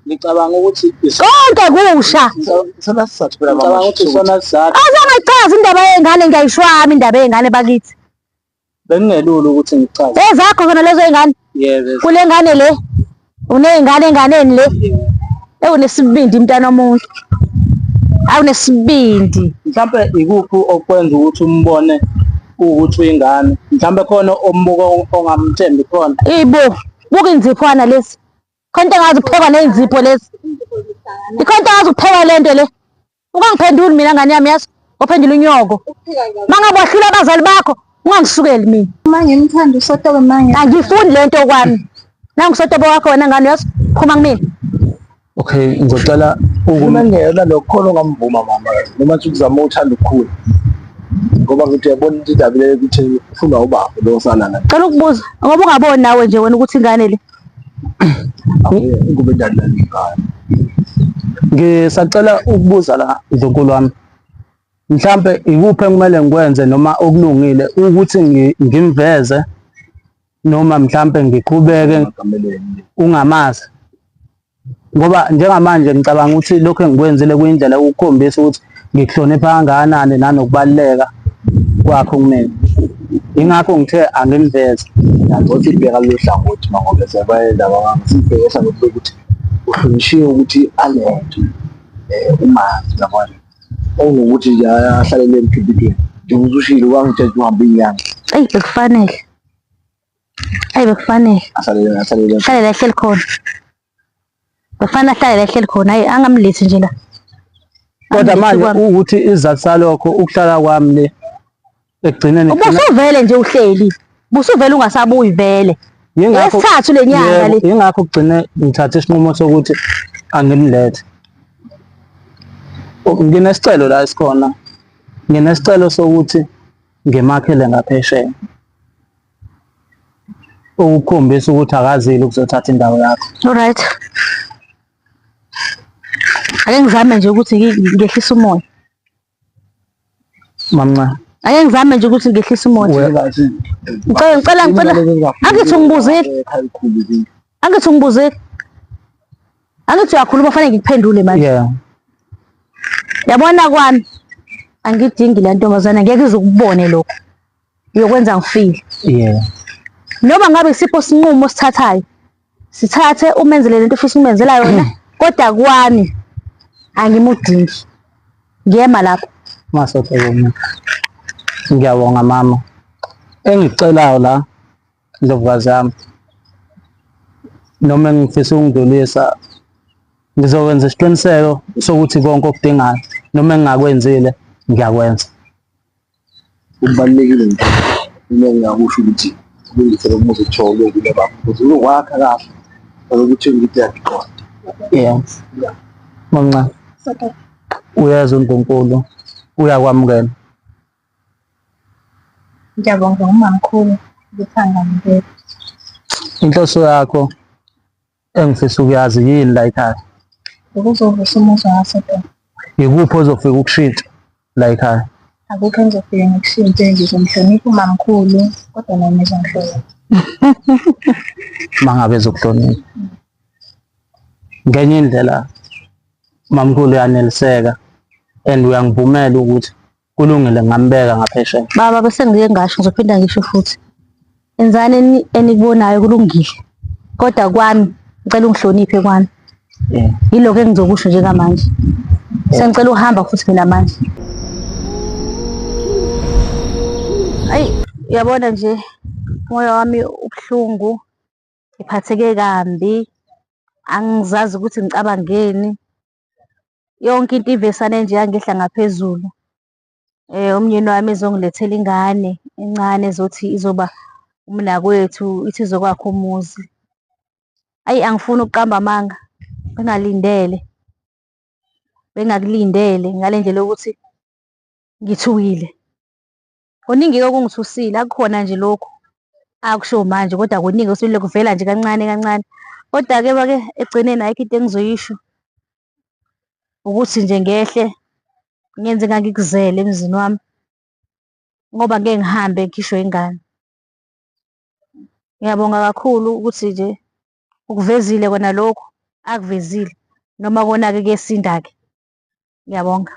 Ngicabanga ukuthi Konke kusha. Isona sizathu phela mama. Ngicabanga ukuthi isona sizathu. Awuzangayichaza indaba yey'ngane ngiyayishwama indaba yey'ngane bakithi. Bekungelula ukuthi ngichaze. Ezakho zona lezo y'ngane? Yebo. Kule ngane le? Uney'ngane enganeni le? Ewunesibindi mntana womuntu. Awunesibindi. Mhlampe ikuphi okwenza ukuthi umbone ukuthi uyingane? Mhlampe khona ombuka ongamthembi khona. Ibo, buka inziphwana lezi. Khona into engazi ukuphekwa ney'nzipho lezi. Ikhona into engazi ukuphekwa le nto le. Ungangiphenduli mina ngane yami yazi, waphendula unyoko. Mangabe wahlula abazali bakho, ungangisukeli mina. Uma ngimthanda uSotobe manje. Angifuni le nto kwami. Nangu uSotobe wakho wena ngane yazi, phuma kumina. Okay, ngizocela Uma ngeyona lokho khona ongamvuma mama noma nje ukuzama uthanda ukukhula. Ngoba ngithi uyabona ukuthi indaba le ukuthi ufuna ubaba lo osala la. Cela ukubuza ngoba ungaboni nawe nje wena ukuthi ingane le. Ingubo enjani la ngayo. Ngisacela ukubuza la Ndlunkulu wami. Mhlampe ikuphi ekumele ngikwenze noma okulungile ukuthi ngimveze noma mhlampe ngiqhubeke ungamazi. Ngoba njengamanje ngicabanga ukuthi lokhu engikwenzile kuyindlela yokukhombisa ukuthi ngikuhlonipha kangakanani nanokubaluleka kwakho kumina. Yingakho ngithe angimveze. Ngothi ibheka lolu hlangothi mangobe sebayendaba wami sibheke hlangothi lokuthi uhlonishiwe ukuthi alento umazi yabona. Okunokuthi nje ahlalele emkhiphithweni. Njengoba usushilo wangitshela ukuthi uhambe inyanga. Eyi bekufanele. Ayi bekufanele. Asalele asalele. Ahlale la ehleli khona. Bekufanele ahlale la ehleli khona. Hayi angamlethi nje la. Kodwa Angamlethi manje kwami. ukuthi isizathu salokho ukuhlala kwami le ekugcineni Ubusuvele nje uhleli. Ubusuvele ungasabuyi vele. Yingakho Yesithathu le nyanga Yebo, le. yingakho kugcine ngithathe isinqumo sokuthi angimlethe. Nginesicelo la esikhona. Nginesicelo sokuthi ngimakhele ngaphesheya. Ukukhombisa ukuthi akazile ukuzothatha indawo yakho. Alright. Ake ngizame nje ukuthi ngehlise umoya. Mamncane. Ake ngizame nje ukuthi ngehlise umoya. Ngicela ngicela ngicela. Angithi ungibuzile. Angithi ungibuzile. Angithi uyakhuluma fanele ngikuphendule manje. Yeah. Yabona kwami angidingi la ntombazana ngeke izukubone lokho. Uyokwenza ngifile. Yeah. Noma ngabe isipho sinqumo osithathayo sithathe umenzele lento ofisa ukumenzela yona kodwa kwami angimudingi. Ngiyema lapho. Masotho wena. Ngiyabonga mama. Engikucelayo la Ndlovukazi yami noma engifisa ukungidlulisa ngizokwenza isiqiniseko sokuthi konke okudingayo noma engingakwenzile ngiyakwenza. Kubalulekile nje uma ngingakusho ukuthi ulungise lo muzi kuthiwa ulungile baba ukuthi uzokwakha kahle ukuthi ngithi yakuqonda. Yeah. Mamncane. Uyezwa uNkulunkulu uyakwamukela. Ngiyabonga umamkhulu ukuthi angamukela. Inhloso yakho engifisa ukuyazi yini la ekhaya? Ukuzovusa umuzi waseDonga. Yikuphi ozofika ukushintsha la ekhaya? Akukho engizofike ngikushintshe, ngizomhlonipha umamkhulu kodwa nami ngizongihlonipha. Mangabe ezokuhlonipha. Ngenye indlela mamkhulu uyaneliseka and uyangivumela ukuthi kulungile ngambeka ngaphesheya. Baba bese ngike ngasho ngizophinda ngisho futhi. Enzani enikubonayo kulungile. Kodwa kwami ngicela ungihloniphe kwami. Yeah. Yilokho engizokusho njengamanje. Sengicela uhamba futhi mina manje. Ayi uyabona nje umoya wami ubuhlungu ngiphatheke kambi angizazi ukuthi ngicabangeni. Yonke into ivesane nje yangehla ngaphezulu. Umnyeni wami ezongilethela ingane encane ezothi izoba umnakwethu, ithi izokwakha umuzi. Ayi, angifuni ukuqamba amanga, bengingalindele, bengingakulindele ngale ndlela yokuthi ngithukile. Kuningi-ke okungithusile, akukhona nje lokhu akusho manje kodwa kuningi osuke kuvela nje kancane kancane. Kodwa-ke bake ekugcineni ayikho into engizoyisho, ukuthi nje ngehle ngenze engangikuzele emzini wami ngoba ngeke ngihambe ngikhishwe ingane. Ngiyabonga kakhulu ukuthi nje ukuvezile kona lokhu akuvezile noma kona-ke kuyesinda-ke. Ngiyabonga.